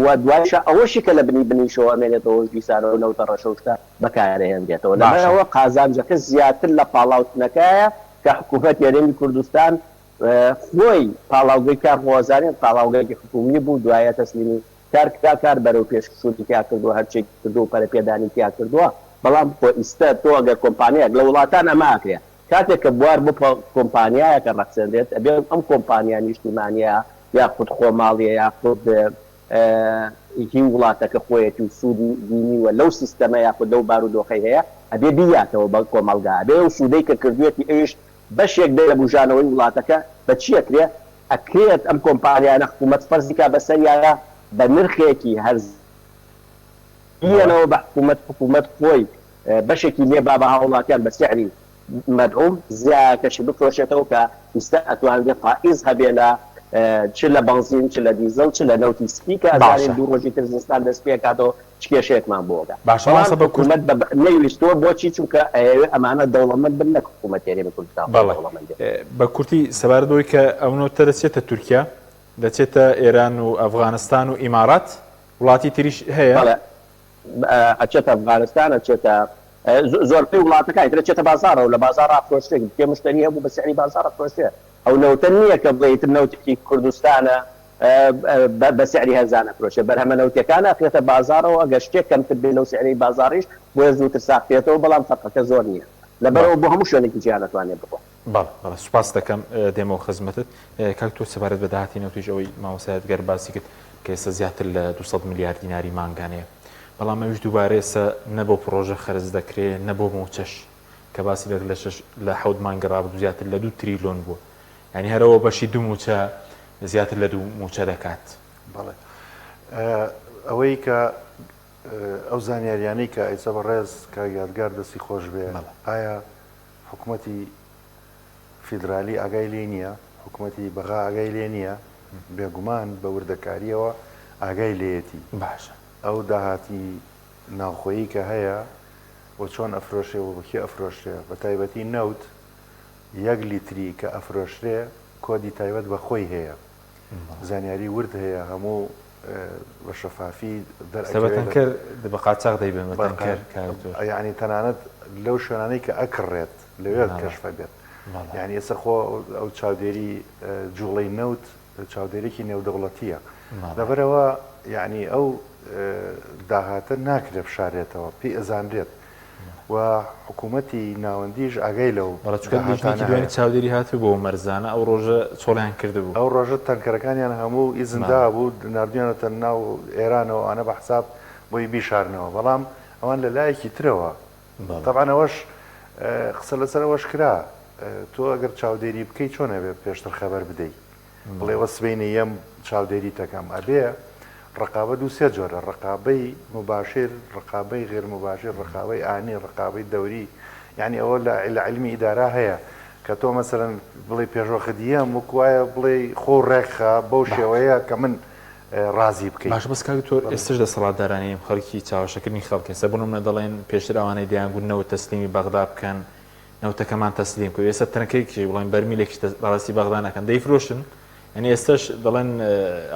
و دوایشە ئەوەشی کە لە بنی بنیشەوە ئەمێنێتەوەش دیسانەوە نەوتە ڕەشە و شتە بەکارئەهێنرێتەوە باشە. لەبەرئەوە قازانجەکە زیاتر لە پاڵاوتنەکایە کە حکوومەتی هەرێمی کوردستان خۆی پاڵاوگەی کار خۆ ئەزانێت پاڵاوگەیەکی حکوومی بوو دوایە تەسلیمی کار کرا کار بەرەو پێش چوونی تیا کردووە هەرچێکی کردووە و پەرەپێدانی تیا کردووە بەڵام خۆ ئیستە تۆ ئەگەر کۆمپانیایەک لە وڵاتان ئەمە ئەکرێ کاتێک کە بوار بۆ کۆمپانیایەکە ڕەخسێنرێت ئەبێ ئەم کۆمپانیا نیشتیمانیە یاخود خۆماڵیە یاخود هی وڵاتەکە خۆیەتی و سوودی بینیوە لەو سیستەمە یاخود لەو بارودۆخەی هەیە ئەبێ بیاتەوە بە کۆمەڵگا ئەبێ ئەو سوودەی کە کردوویەتی ئەویش بەشێک بێ لە بوژانەوەی وڵاتەکە بە چی ئەکرێ؟ ئەکرێت ئەم کۆمپانیانە حکومەت فەرزی کا بەسەریانا بە نرخێکی هەرزان بیەنەوە بە حکومەت، حکومەت خۆی بەشێکی لێ با بە هاوڵاتیان بە سعری مەدعوم زیایەکەشی بفرۆشێتەوە کە ئیستا ئەتوانرێ فائیز هەبێ لە چ لە بەنزین چ لە دیزڵ چ لە نەوتی سپی کە ئەزانین باشە. دوو ڕۆژی تر زستان دەست پێکاتەوە چ کێشەیەکمان بۆ ئەکا باشە بەڵام مامۆستا بە کورت حکومەت بە نەیویستووە بۆچی چونکە ئەیەوێ ئەمانە دەوڵەمەند بن نەک حکومەتی هەرێمی کوردستان خۆی بەڵێ دەوڵەمەند بێ. بە کورتی سەبارەت بەوەی کە ئەو نەوتە دەچێتە تورکیا دەچێتە ئێران و ئەفغانستان و ئیمارات وڵاتی تریش هەیە؟ بەڵێ ئەچێتە ئەفغانستان ئەچێتە زۆربەی وڵاتەکانی تر ئەچێتە بازاڕەوە لە بازاڕ ئەفرۆشرێ کێ مشتەری هەبوو بە سعری بازاڕ ئەفرۆشرێ ئەو نەوتە نییە کە بڵێ ئیتر نەوتێکی کوردستانە بە سعری هەرزان ئەفرۆشێ بەرهەمە نەوتیەکان ئەخرێتە بازاڕەوە ئەگەر شتێک کەمتر بێ لەو سعرەی بازاڕیش بۆیە زووتر ساغ کرێتەوە بەڵام فەرقەکە زۆر نییە بەڵێ لەبەرئەوە بۆ هەموو شوێنێکی جیهان ئەتوانێ بڕوا. بەڵێ بەڵێ سوپاست دەکەم دێمەوە خزمەتت کاک تۆ سەبارەت بە داهاتی نەوتیش ئەوەی مامۆستا یادگار باسی کرد کە ئێستا زیاتر لە 200 ملیار دیناری مانگانەیە بەڵام ئەویش دووبارە ئێستا نە بۆ پڕۆژە خەرج دەکرێ نە بۆ مووچەش کە باسی لە لە شەش لە حەوت مانگی ڕابردوو زیاتر لە دوو تریلۆن بووە یانی هەرەوە بەشی دوو مووچە زیاتر لە دوو مووچە دەکات. بەڵێ ئەوەی کە ئەو زانیاریانەی کە ئیسە بەڕێز کاک یادگار دەستی خۆش بێ ئایا حکومەتی فیدرالی ئاگای لێ نییە؟ حکومەتی بەغا ئاگای لێ نییە؟ بێگومان بە وردەکارییەوە ئاگای لێیەتی. باشە. ئەو داهاتی ناوخۆیی کە هەیە و چۆن ئەفرۆشرێ و بە کێ ئەفرۆشرێ، بە تایبەتی نەوت یەک لیتری کە ئەفرۆشرێ کۆدی تایبەت بە خۆی هەیە، زانیاری ورد هەیە، هەموو بە شەفافی ئێستا بە دەرئەکەوێ لە تەنکەر بە قاچاخ دەیبەن بە تەنکەر کاک دکتۆر. یانی تەنانەت لەو شوێنانەی کە ئەکڕێت لەوێ کەشف ئەبێت. یانی ئێستا خۆ ئەو چاودێری جوڵەی نەوت چاودێرێکی نێودەوڵەتییە. لەبەرئەوە یانی ئەو داهاتە ناکرێت بشارێتەوە، پێی ئەزانرێت و حکوومەتی ناوەندیش ئاگای لەو بەڵێ چونکە لیژنەیەکی داهاتانە دوێنێ هەیە. چاودێری هاتبوو بۆ مەرزانە ئەو ڕۆژە چۆڵیان کردبوو. ئەو ڕۆژە تەنکەرەکانیان هەموو ئیزن دابوو ناردویانەتە ناو ئێرانەوە ئەوانە بە حساب بۆی بیشارنەوە بەڵام ئەوان لە لایەکی ترەوە تەبعەن ئەوەش قسە لەسەر ئەوەش کرا تۆ ئەگەر چاودێری بکەی چۆن ئەبێ پێشتر خەبەر بدەی بڵێ وە سبەینێ یەم چاودێری تەکەم ئەبێ ڕقابە دوو سێ جۆرە ڕقابەی مباشر ڕقابەی غێر مباشر ڕقابەی ئانی ڕقابەی دەوری یعنی ئەوە لە لە علمی ئیدارە هەیە کە تۆ مەسەلەن بڵێ پێشوەخت یەم وەک وایە بڵێ خۆ ڕێکخە بەو شێوەیە کە من ڕازی بکەی. باشە بەس کاک دکتۆر ئێستەش دەسەڵاتدارانی ئێم خەڵکی چاوەشەکردنی خەڵکن سە بۆ نمونە دەڵێن پێشتر ئەوانەی دەیانگوت نەوت تەسلیمی بەغدا بکەن نەوتەکەمان تەسلیم بکەن ئێستا تەنکەیەکیش بڵێن بەرمیلێکیش ڕادەستی بەغدا نەکەن دەیفرۆشن یعنی ئێستەش دەڵێن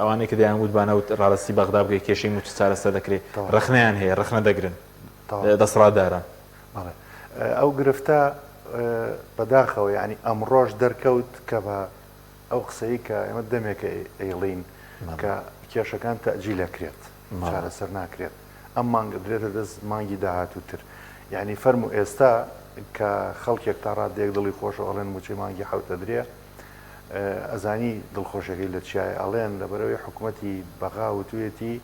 ئەوانەی کە دەیانگوت با نەوت ڕادەستی بەغدا بکەی کێشەی مووچە چارەسەر دەکرێت ڕەخنەیان هەیە ڕەخنە دەگرن. دەسەڵاتداران. بەڵێ ئەو گرفتە بەداخەوە یانی ئەمڕۆش دەرکەوت کە بە ئەو قسەی کە ئێمە دەمێکە ئەیڵین کە کێشەکان تەئجیل ئەکرێت چارەسەر ناکرێت ئەم مانگ ئەدرێتە دەست مانگی داهاتووتر یعنی فەرموو ئێستا کە خەڵکێک تا ڕادەیەک دڵی خۆشە ئەڵێن مووچەی مانگی حەوت ئەدرێ ئەزانی دڵخۆشەکەی لە چیایە ئەڵێن لەبەرەوەی حکوومەتی بەغا وتوویەتی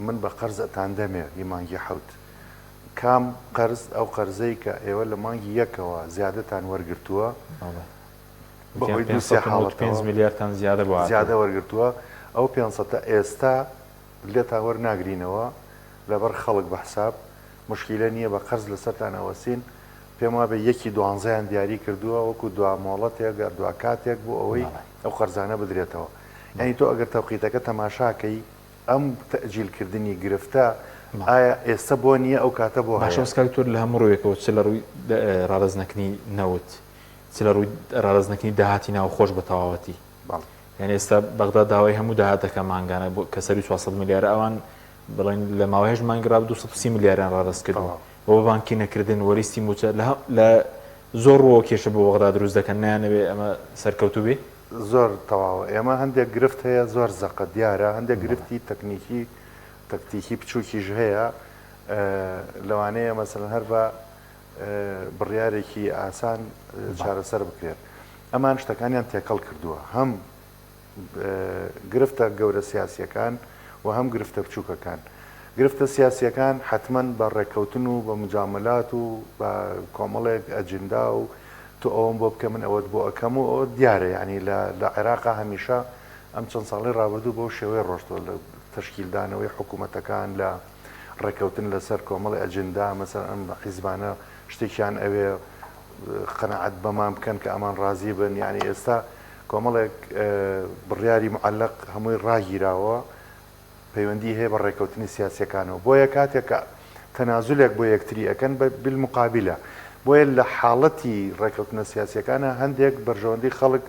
من بە قەرز ئەتاندەمێ ی مانگی حەوت کام قەرز ئەو قەرزەی کە ئێوە لە مانگی یەکەوە زیادەتان وەرگرتووە بەهۆی دوو سێ حاڵەتەوە ملیارتان زیادە بۆ زیادە وەرگرتووە ئەو پێنج سەتە ئێستا لێتان وەرناگرینەوە لەبەر خەڵک بە حساب موشکیلە نییە بە قەرز لەسەرتان ئەوەسین پێم وابێ یەکی دوانزەیان دیاری کردووە وەکو دوا مۆڵەتێک یا دوا کاتێک بۆ ئەوەی ئەو قەرزانە بدرێتەوە یانی تۆ ئەگەر تەوقیتەکە تەماشاکەی ئەم تەئجیل کردنی گرفتە ئایا ئێستە بۆ نییە ئەو کاتە بۆ باشە هەیە؟ بەس کاک دکتۆر لە هەموو ڕوویەکەوە چ لە ڕووی ڕادەست نەکردنی نەوت چ لە ڕووی ڕادەست نەکردنی داهاتی ناوخۆش بە تەواوەتی بەڵێ. یانی ئێستا بەغدا داوای هەموو داهات دەکا مانگانە بۆ کە سەروی 400 ملیارە ئەوان بڵێن لە ماوەی هەشت مانگی ڕابردوو 230 ملیاریان ڕادەست کردووە تەواو. و بە بانکی نەکردن و لیستی مووچە لە لە زۆر ڕووەوە کێشە بۆ بەغدا دروست دەکەن نایانەوێ ئەمە سەرکەوتوو بێ؟ زۆر تەواوە ئێمە هەندێک گرفت هەیە زۆر زەقە دیارە هەندێک گرفتی تەکنیکی تەکتیکی بچووکیش هەیە لەوانەیە مەسەلەن هەر بە بڕیارێکی ئاسان چارەسەر بکرێت ئەمان شتەکانیان تێکەڵ کردووە هەم گرفتە گەورە سیاسیەکان و هەم گرفتە بچووکەکان. گرفتە سیاسیەکان حەتمەن بە ڕێککەوتن و بە مجامەلات و بە کۆمەڵێک ئەجندا و تۆ ئەوەم بۆ بکە من ئەوەت بۆ ئەکەم و ئەوە دیارە یانی لە لە عێراقا هەمیشە ئەم چەند ساڵەی ڕابردوو بەو شێوەیە ڕۆشتووە لە تەشکیلدانەوەی حکوومەتەکان لە ڕێککەوتن لەسەر کۆمەڵی ئەجندا مەسەلەن ئەم حیزبانە شتێکیان ئەوێ قەناعەت بەمان بکەن کە ئەمان ڕازی بن یانی ئێستا کۆمەڵێک بڕیاری معەلەق هەمووی ڕاگیراوە پەیوەندی هەیە بە ڕێکەوتنی سیاسیەکانەوە بۆیە کاتێک کە تەنازولێک بۆ یەکتری ئەکەن بە بالمقابلە بۆیە لە حاڵەتی ڕێکەوتنە سیاسیەکانە هەندێک بەرژەوەندی خەڵک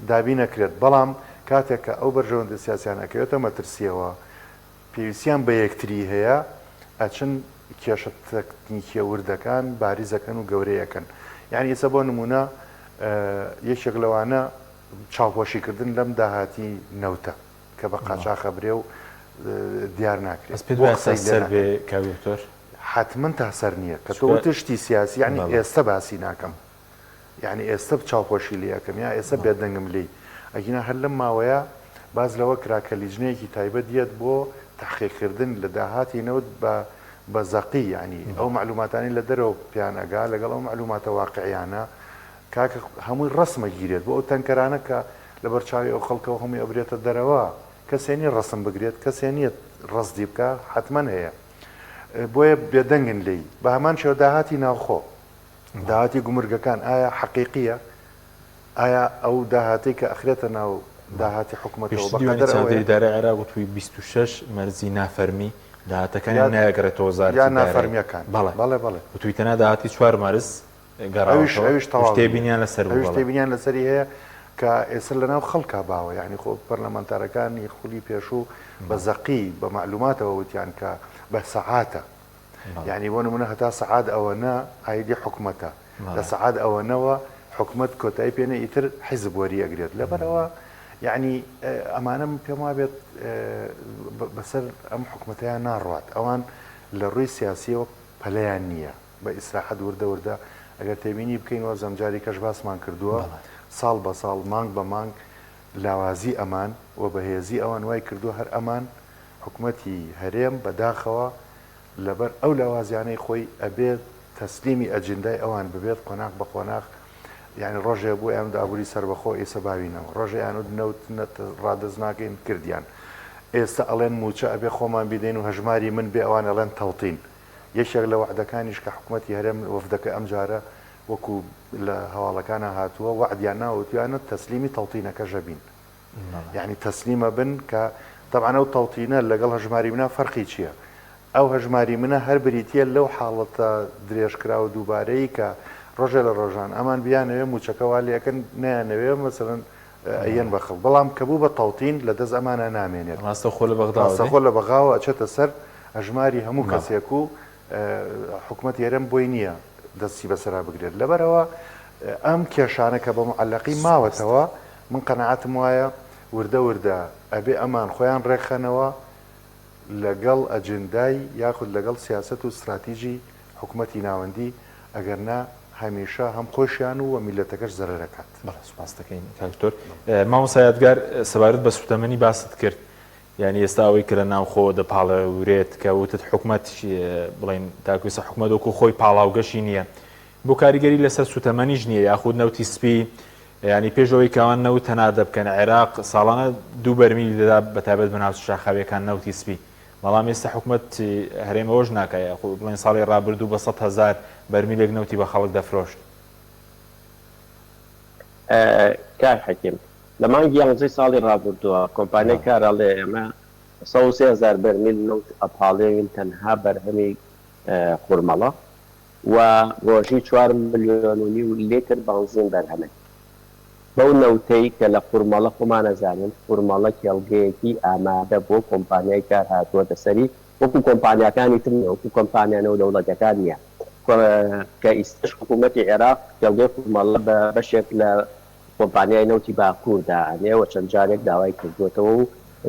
دابین ئەکرێت بەڵام کاتێک کە ئەو بەرژەوەندە سیاسیانە ئەکەوێتە مەترسیەوە پێویستیان بە یەکتری هەیە ئەچن کێشە تەکنیکیە وردەکان باریز ئەکەن و گەورەی ئەکەن یانی ئێستا بۆ نمونە یەکێک لەوانە چاوپۆشی کردن لەم داهاتی نەوتە کە بە قاچاخ ئەبرێ و دیار ناکرێت بەس پێت وایە تا سەر بێ کاک دکتۆر؟ حەتمەن تا سەر نییە کە تۆ وتت شتی سیاسی یانی ئێستا باسی ناکەم یانی ئێستە چاوپۆشی لێ ئەکەم یا ئێستە بێدەنگم لێی ئەگینا هەر لەم ماوەیە باس لەوە کرا کە لیجنەیەکی تایبەت یەت بۆ تەحقیق کردن لە داهاتی نەوت بە بە زەقی یانی ئەو مەعلوماتانەی لە دەرەوە پێیان ئەگا لەگەڵ ئەو مەعلوماتە واقعیانە کاکە هەمووی ڕەسم ئەگیرێت بۆ ئەو تەنکەرانە کە لەبەر چاوی ئەو خەڵکەوە هەمووی ئەبرێتە دەرەوە کەسێ نیە ڕەسم بگرێت کەسێ نیە ڕەسدی بکا حەتمەن هەیە بۆیە بێدەنگن لێی بە هەمان شێوە داهاتی ناوخۆ داهاتی گومرگەکان ئایا حەقیقیە؟ ئایا ئەو داهاتەی کە ئەخرێتە ناو داهاتی حکومەتەوە پێشتر دیوانی بەقەدەر ئەوەیە؟ چاودێری دارای عێراق وتبووی 26 مەرجی نافەرمی داهاتەکانیان یا نایەگەڕێتەوە یا وەزارەتی دارایی نافەرمیەکان بەڵێ بەڵێ بەڵێ وتووی تەنها داهاتی چوار مەرز ئەویش گەڕاوەتەوە ئەویش وش تەواو نییە تێبینیان لەسەر بوو ئەویش بەڵێ تێبینیان لەسەری هەیە کە ئێستا لەناو خەڵکا باوە یانی خۆ پەرلەمانتارەکانی خولی پێشوو بە بەڵێ زەقی بە مەعلوماتەوە وتیان کە بە سەعاتە یانی بۆ نمونە هەتا سەعات ئەوەنە عایدی حکومەتە لە سەعات ئەوەنەوە حکومەت کۆتایی پێ نێ ئیتر حیزب وەری ئەگرێت لەبەرئەوە یانی ئەمانە من پێم وابێت بەسەر ئەم حکومەتەیان ناڕوات ئەوان لە ڕووی سیاسیەوە پەلەیان نییە بە ئیسراحەت وردە وردە ئەگەر تێبینی بکەین وابزانم جاری کەش باسمان کردووە ساڵ بە ساڵ مانگ بە مانگ لاوازی ئەمان و بەهێزی ئەوان وای کردووە هەر ئەمان حکومەتی هەرێم بەداخەوە لەبەر ئەو لاوازیانەی خۆی ئەبێت تەسلیمی ئەجندای ئەوان ببێت قۆناغ بە قۆناغ یانی ڕۆژێ بوو ئەیان وت ئابوری سەربەخۆ ئێسە باوی نەما ڕۆژێ ئەیان وت نەوت ڕادەست ناکەین کردیان ئێستا ئەڵێن موچە ئەبێ خۆمان بیدەین و هەژماری من بێ ئەوان ئەڵێن تەوتین یەکێک لە وەعدەکانیش کە حکومەتی هەرێم وەفدەکە ئەمجارە وەکو لە هەواڵەکانا هاتووە وەعدیان ناوە وتویانە تەسلیمی تەوتینەکەش ئەبین یانی تەسلیمە بن کە تەبعەن ئەو تەوتینە لەگەڵ هەژماری منە فەرقی چییە؟ ئەو هەژماری منە هەر بریتییە لەو حاڵەتە درێژکراوە دووبارەی کە ڕۆژێ لە ڕۆژان ئەمان بیانەوێ مووچەکە وا لێ ئەکەن نەیانەوێ مەسەلەن ئەیەن بە خەڵک بەڵام کە بوو بە تەوتین لە دەست ئەمانە نامێنێت ڕاستەوخۆ لە بەغداوە دێ؟ ڕاستەوخۆ لە بەغاوە ئەچێتە سەر هەژماری هەموو کەسێک و. حکومەتی هەرێم بۆی نییە دەستی بەسەرا بگرێت. لەبەرئەوە ئەم کێشانە کە بە موعەلەقی ماوەتەوە، من قەناعەتم وایە وردە وردە ئەبێ ئەمان خۆیان ڕێکخەنەوە لەگەڵ ئەجندای یاخود لەگەڵ سیاسەت و ستراتیجی حکومەتی ناوەندی، ئەگەر نا هەمیشە هەم خۆشیان و میللەتەکەش زەرەر ئەکات. بەڵێ سوپاست دەکەین کاک دکتۆر. مامۆستا یادگار سەبارەت بە سوتەمەنی باست کرد یانی ئێستا ئەوەی کە لە ناوخۆ دەپاڵێورێت کە وتت حکومەت بڵێن تاکو ئێستا حکومەت وەکو خۆی پاڵاوگەشی نییە بۆ کاریگەری لەسەر سوتەمەنیش نییە یاخود نەوتی سپی ینی پێش ئەوەی کەوان نەوت هەناردە بکەن عێراق ساڵانە دوو بەرمیل دەدا بە تایبەت بە ناوچە شاخاویەکان نەوتی سپی بەڵام ئێستا حکومەت هەرێم ئەوەش ناکا یاخود بڵێن ساڵی ڕابردوو بە 100 هەزار بەرمیلێک نەوتی بە خەڵک دەفرۆشت. کاک حەکیم، لە مانگی یانزەی ساڵی ڕابردووە کۆمپانیای کار ئەڵێ ئێمە 103 هەزار بەرمیل نەوت ئەپاڵێوین تەنها بەرهەمی خورمەڵە و ڕۆژی چوار ملیۆن و نیو لیتر بەنزین بەرهەمێ بەو نەوتەی کە لە خورمەڵە خۆمان ئەزانین خورمەڵە کێڵگەیەکی ئامادە بۆ کۆمپانیای کار هاتووەتە سەری وەکو کۆمپانیاکانی تر نیە وەکو کۆمپانیا نێودەوڵەتیەکان نیە کە ئیستەش حکوومەتی عێراق کێڵگەی خورمەڵە بە بەشێک لە کۆمپانیای نەوتی باکوور دائەنێ و چەند جارێک داوای کردووەتەوە و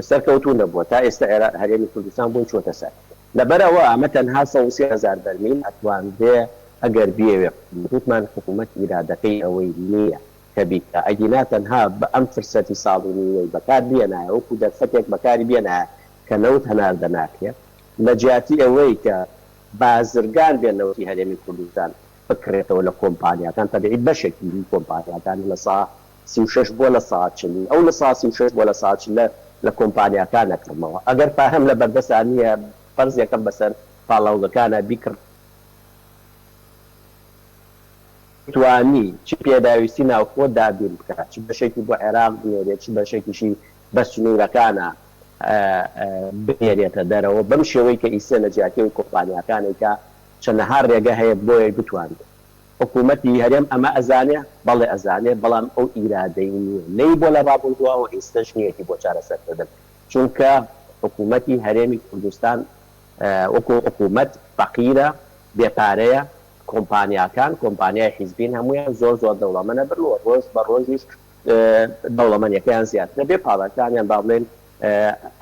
سەرکەوتوو نەبووە تا ئێستا عێراق هەرێمی کوردستان بۆی چووەتە سەر. لەبەرئەوە ئەمە تەنها 103 هەزار بەرمیل ئەتوانرێ ئەگەر بیەوێ حکوومەت وتمان حکوومەت ئیرادەکەی ئەوەی نییە کە بیکا ئەگینا تەنها بە ئەم فرسەتی ساڵ و نیوەی بەکار بیەنایە وەکوو دەرفەتێک بەکاری بیەنایە کە نەوت هەناردە ناکرێ لە جیاتی ئەوەی کە بازرگان بێ نەوتی هەرێمی کوردستان بکڕێتەوە لە کۆمپانیاکان تەبیعی بەشێکی هی کۆمپانیاکانە لە سا 36 بۆ لە سا چلی ئەو لە سا 36 بۆ لە سا چلە لە کۆمپانیاکان ئەکڕمەوە ئەگەر پاهەم لە بەردەسا نییە فەرزیەکەم بەسەر پاڵاوگەکانا بیکڕ توانی چ پێداویستی ناوخۆ دابین بکات چ بەشێکی بۆ عێراق بنێرێت چ بەشێکیشی بە سنوورەکانا بنێرێتە دەرەوە بەم شێوەی کە ئیسە لە جیاتی ئەو کۆمپانیاکانەی کە چەنەها رێگە هەیە بۆیە بتوانرێت. حکوومەتی هەرێم ئەمە ئەزانێ؟ بەڵێ ئەزانێ، بەڵام ئەو ئیرادەی نییە، نەی بۆ لە رابوردووە و ئیستەش نییەتی بۆ چارەسەرکردن، چونکە حکوومەتی هەرێمی کوردستان وەکوو حکوومەت فەقیرە، بێ پارەیە، کۆمپانیاکان کۆمپانیای حیزبین هەموویان زۆر زۆر دەوڵەمەنە بن و رۆژ بە رۆژیش دەوڵەمەنیەکەیان زیاترە بێ پاڵەکانیان با بڵێین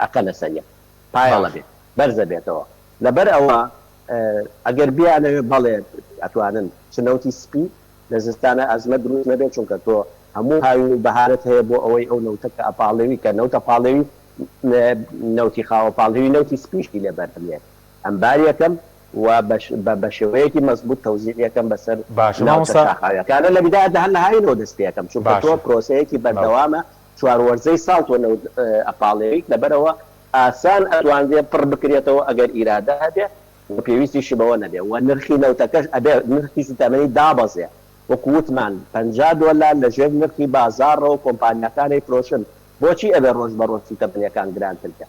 ئەقەنە سەریەک پایەڵە بێ بەرزە بێتەوە لەبەر ئەوە ئەگەر بیانەوێ بەڵێ ئەتوانن چ نەوتی سپی لە زستانە ئەزمە دروست نەبێت چونکە تۆ هەموو هاوین و بەهارت هەیە بۆ ئەوەی ئەو نەوتە کە ئەپاڵێوی کە نەوتە پاڵێوی نەوتی خاوە پاڵێوی نەوتی سپیشی لێ بەرهەمێت ئەمبار یەکەم و بە شێوەیەکی مەزبوت تەوزیع یەکەم بەسەر باشە ناوچە مامۆستا شاخاویەکانە لە بیدایەتدا هەر لە هاوینەوە دەست پێ ئەکەم چونکە تۆ باشە پرۆسەیەکی بەڵێ. بەردەوامە چوار وەرزەی ساڵ تۆ نەوت ئەپاڵێویت لەبەرئەوە ئاسان ئەتوانرێ پڕ بکرێتەوە ئەگەر ئیرادە هەبێ و پێویستیشی بەوە نەبێ و نرخی نەوتەکەش ئەبێ نرخی سوتەمەنی دابەزێ وەکو وتمان 50 دۆلار لە ژێر نرخی بازاڕەوە کۆمپانیاکان ئەیفرۆشن بۆچی ئەبێ ڕۆژ بە ڕۆژ سوتەمەنیەکان گرانتر کە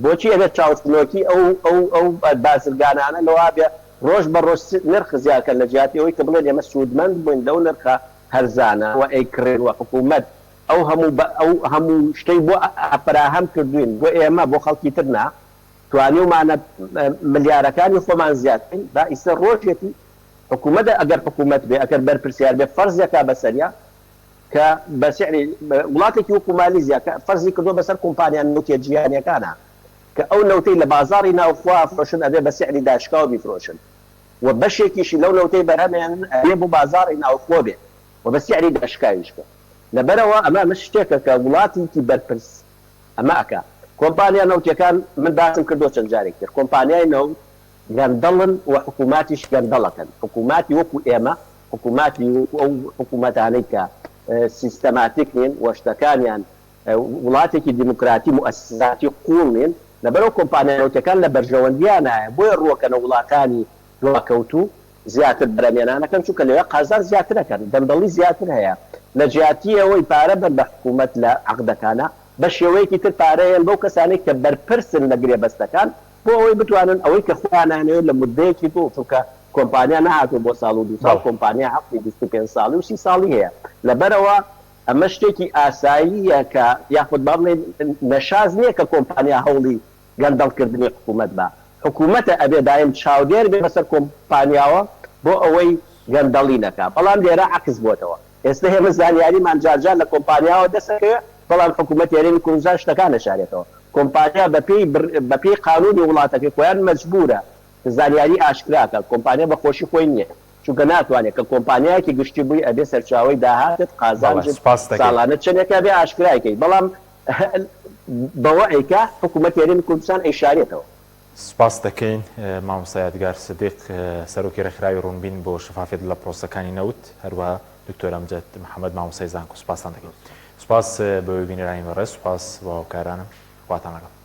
بۆچی ئەبێ چاوچنۆکی ئەو ئەو ئەو بازرگانانە لەوە بێ ڕۆژ بە ڕۆژ نرخ زیاد کەن لە جیاتی ئەوەی کە بڵێن ئێمە سوودمەند بووین لەو نرخە هەرزانە و ئەیکڕین و حکوومەت ئەو هەموو بە ئەو هەموو شتەی بۆ فەراهەم کردووین بۆ ئێمە بۆ خەڵکی تر نا توانیومانە ملیارەکانی خۆمان زیاد بکەین با ئیستا ڕۆژێتی حکوومەت ئەگەر حکوومەت بێ ئەگەر بەرپرسیار بێ فەرزێکا بەسەریا کە بە سعری وڵاتێکی وەکو مالیزیا کە فەرزی کردووە بەسەر کۆمپانیا نەوتیە جیهانیەکانا کە ئەو نەوتەی لە بازاڕی ناوخۆ ئەفرۆشن ئەبێ بە سعری داشکاو بیفرۆشن و بەشێکیشی لەو نەوتەی بەرهەم ئەهێنن ئەبێ بۆ بازاڕی ناوخۆ بێ و بە سعری داشکاویش بێ لەبەرئەوە ئەمە ئەمە شتێکە کە وڵاتیکی بەرپرس ئەمە ئەکا کۆمپانیا نەوتیەکان من باسم کردووە چەند جارێکی تر کۆمپانیای نەوت گەندەڵن و حکوماتیش گەندەڵەکەن، حکوماتی وەکو ئێمە، حکوماتی وەکو ئەو حکومەتانەی کە سیستەماتیک نین و شتەکانیان وڵاتێکی دیموکراتی موئەسساتی قووڵ نین، لەبەرئەوە کۆمپانیا نەوتیەکان لە بەرژەوەندیانایە بۆیە ڕووەکەنە وڵاتانی دواکەوتوو زیاتر بەرهەمهێنان ئەکەن چونکە لەوێ قازانج زیاتر ئەکەن، گەندەڵی زیاتر هەیە، لە جیاتی ئەوەی پارە بەن بە حکومەت لە عەقدەکانا بە شێوەیەکی تر پارە یەن بەو کەسانەی کە بەرپرسن لە گرێبەستەکان بۆ ئەوەی بتوانن ئەوەی کە خۆیان ئەیانەوێت لە موددەیەکی دوو چونکە کۆمپانیا نەهاتووە بۆ ساڵ و دوو ساڵ بەڵێ. کۆمپانیا عەقدی 25 ساڵی و 30 ساڵی هەیە لەبەرئەوە ئەمە شتێکی ئاساییە کە یاخود با بڵێین نەشاز نییە کە کۆمپانیا هەوڵی گەندەڵکردنی حکوومەت با. حکومەتە ئەبێ دایم چاودێر بێ بەسەر کۆمپانیاوە بۆ ئەوەی گەندەڵی نەکا بەڵام لێرە عەکس بۆتەوە ئێستە ئێمە زانیاریمان جار جار لە کۆمپانیاوە دەست ئەکەوێ بەڵام حکومەتی هەرێمی کوردستان شتەکان ئەشارێتەوە کۆمپانیا بەپێی بەپێی قانونی وڵاتەکەی خۆیان مەجبورە زانیاری ئاشکرا کە کۆمپانیا بە خۆشی خۆی نیە چونکە ناتوانێت کە کۆمپانیایەکی گشتی بووی ئەبێ سەرچاوەی داهاتت بەڵێ قازانجت سوپاست دەکەین. ساڵانە چەنێکە ئەبێ ئاشکرای کەی بەڵام بەوە ئەیکا حکومەتی هەرێمی کوردستان ئەیشارێتەوە. سوپاست دەکەین مامۆستا یادگار سدیق سەرۆکی ڕێکخراوی ڕوونبین بۆ شەفافیەت لە پرۆسەکانی نەوت هەروەها دکتۆر ئەمجەد محەمەد مامۆستای زانکۆ سوپاستان دەکەین سوپاس بۆ بینەرانی بەڕێز سوپاس بۆ هاوکارانم خواتان لەگەڵ.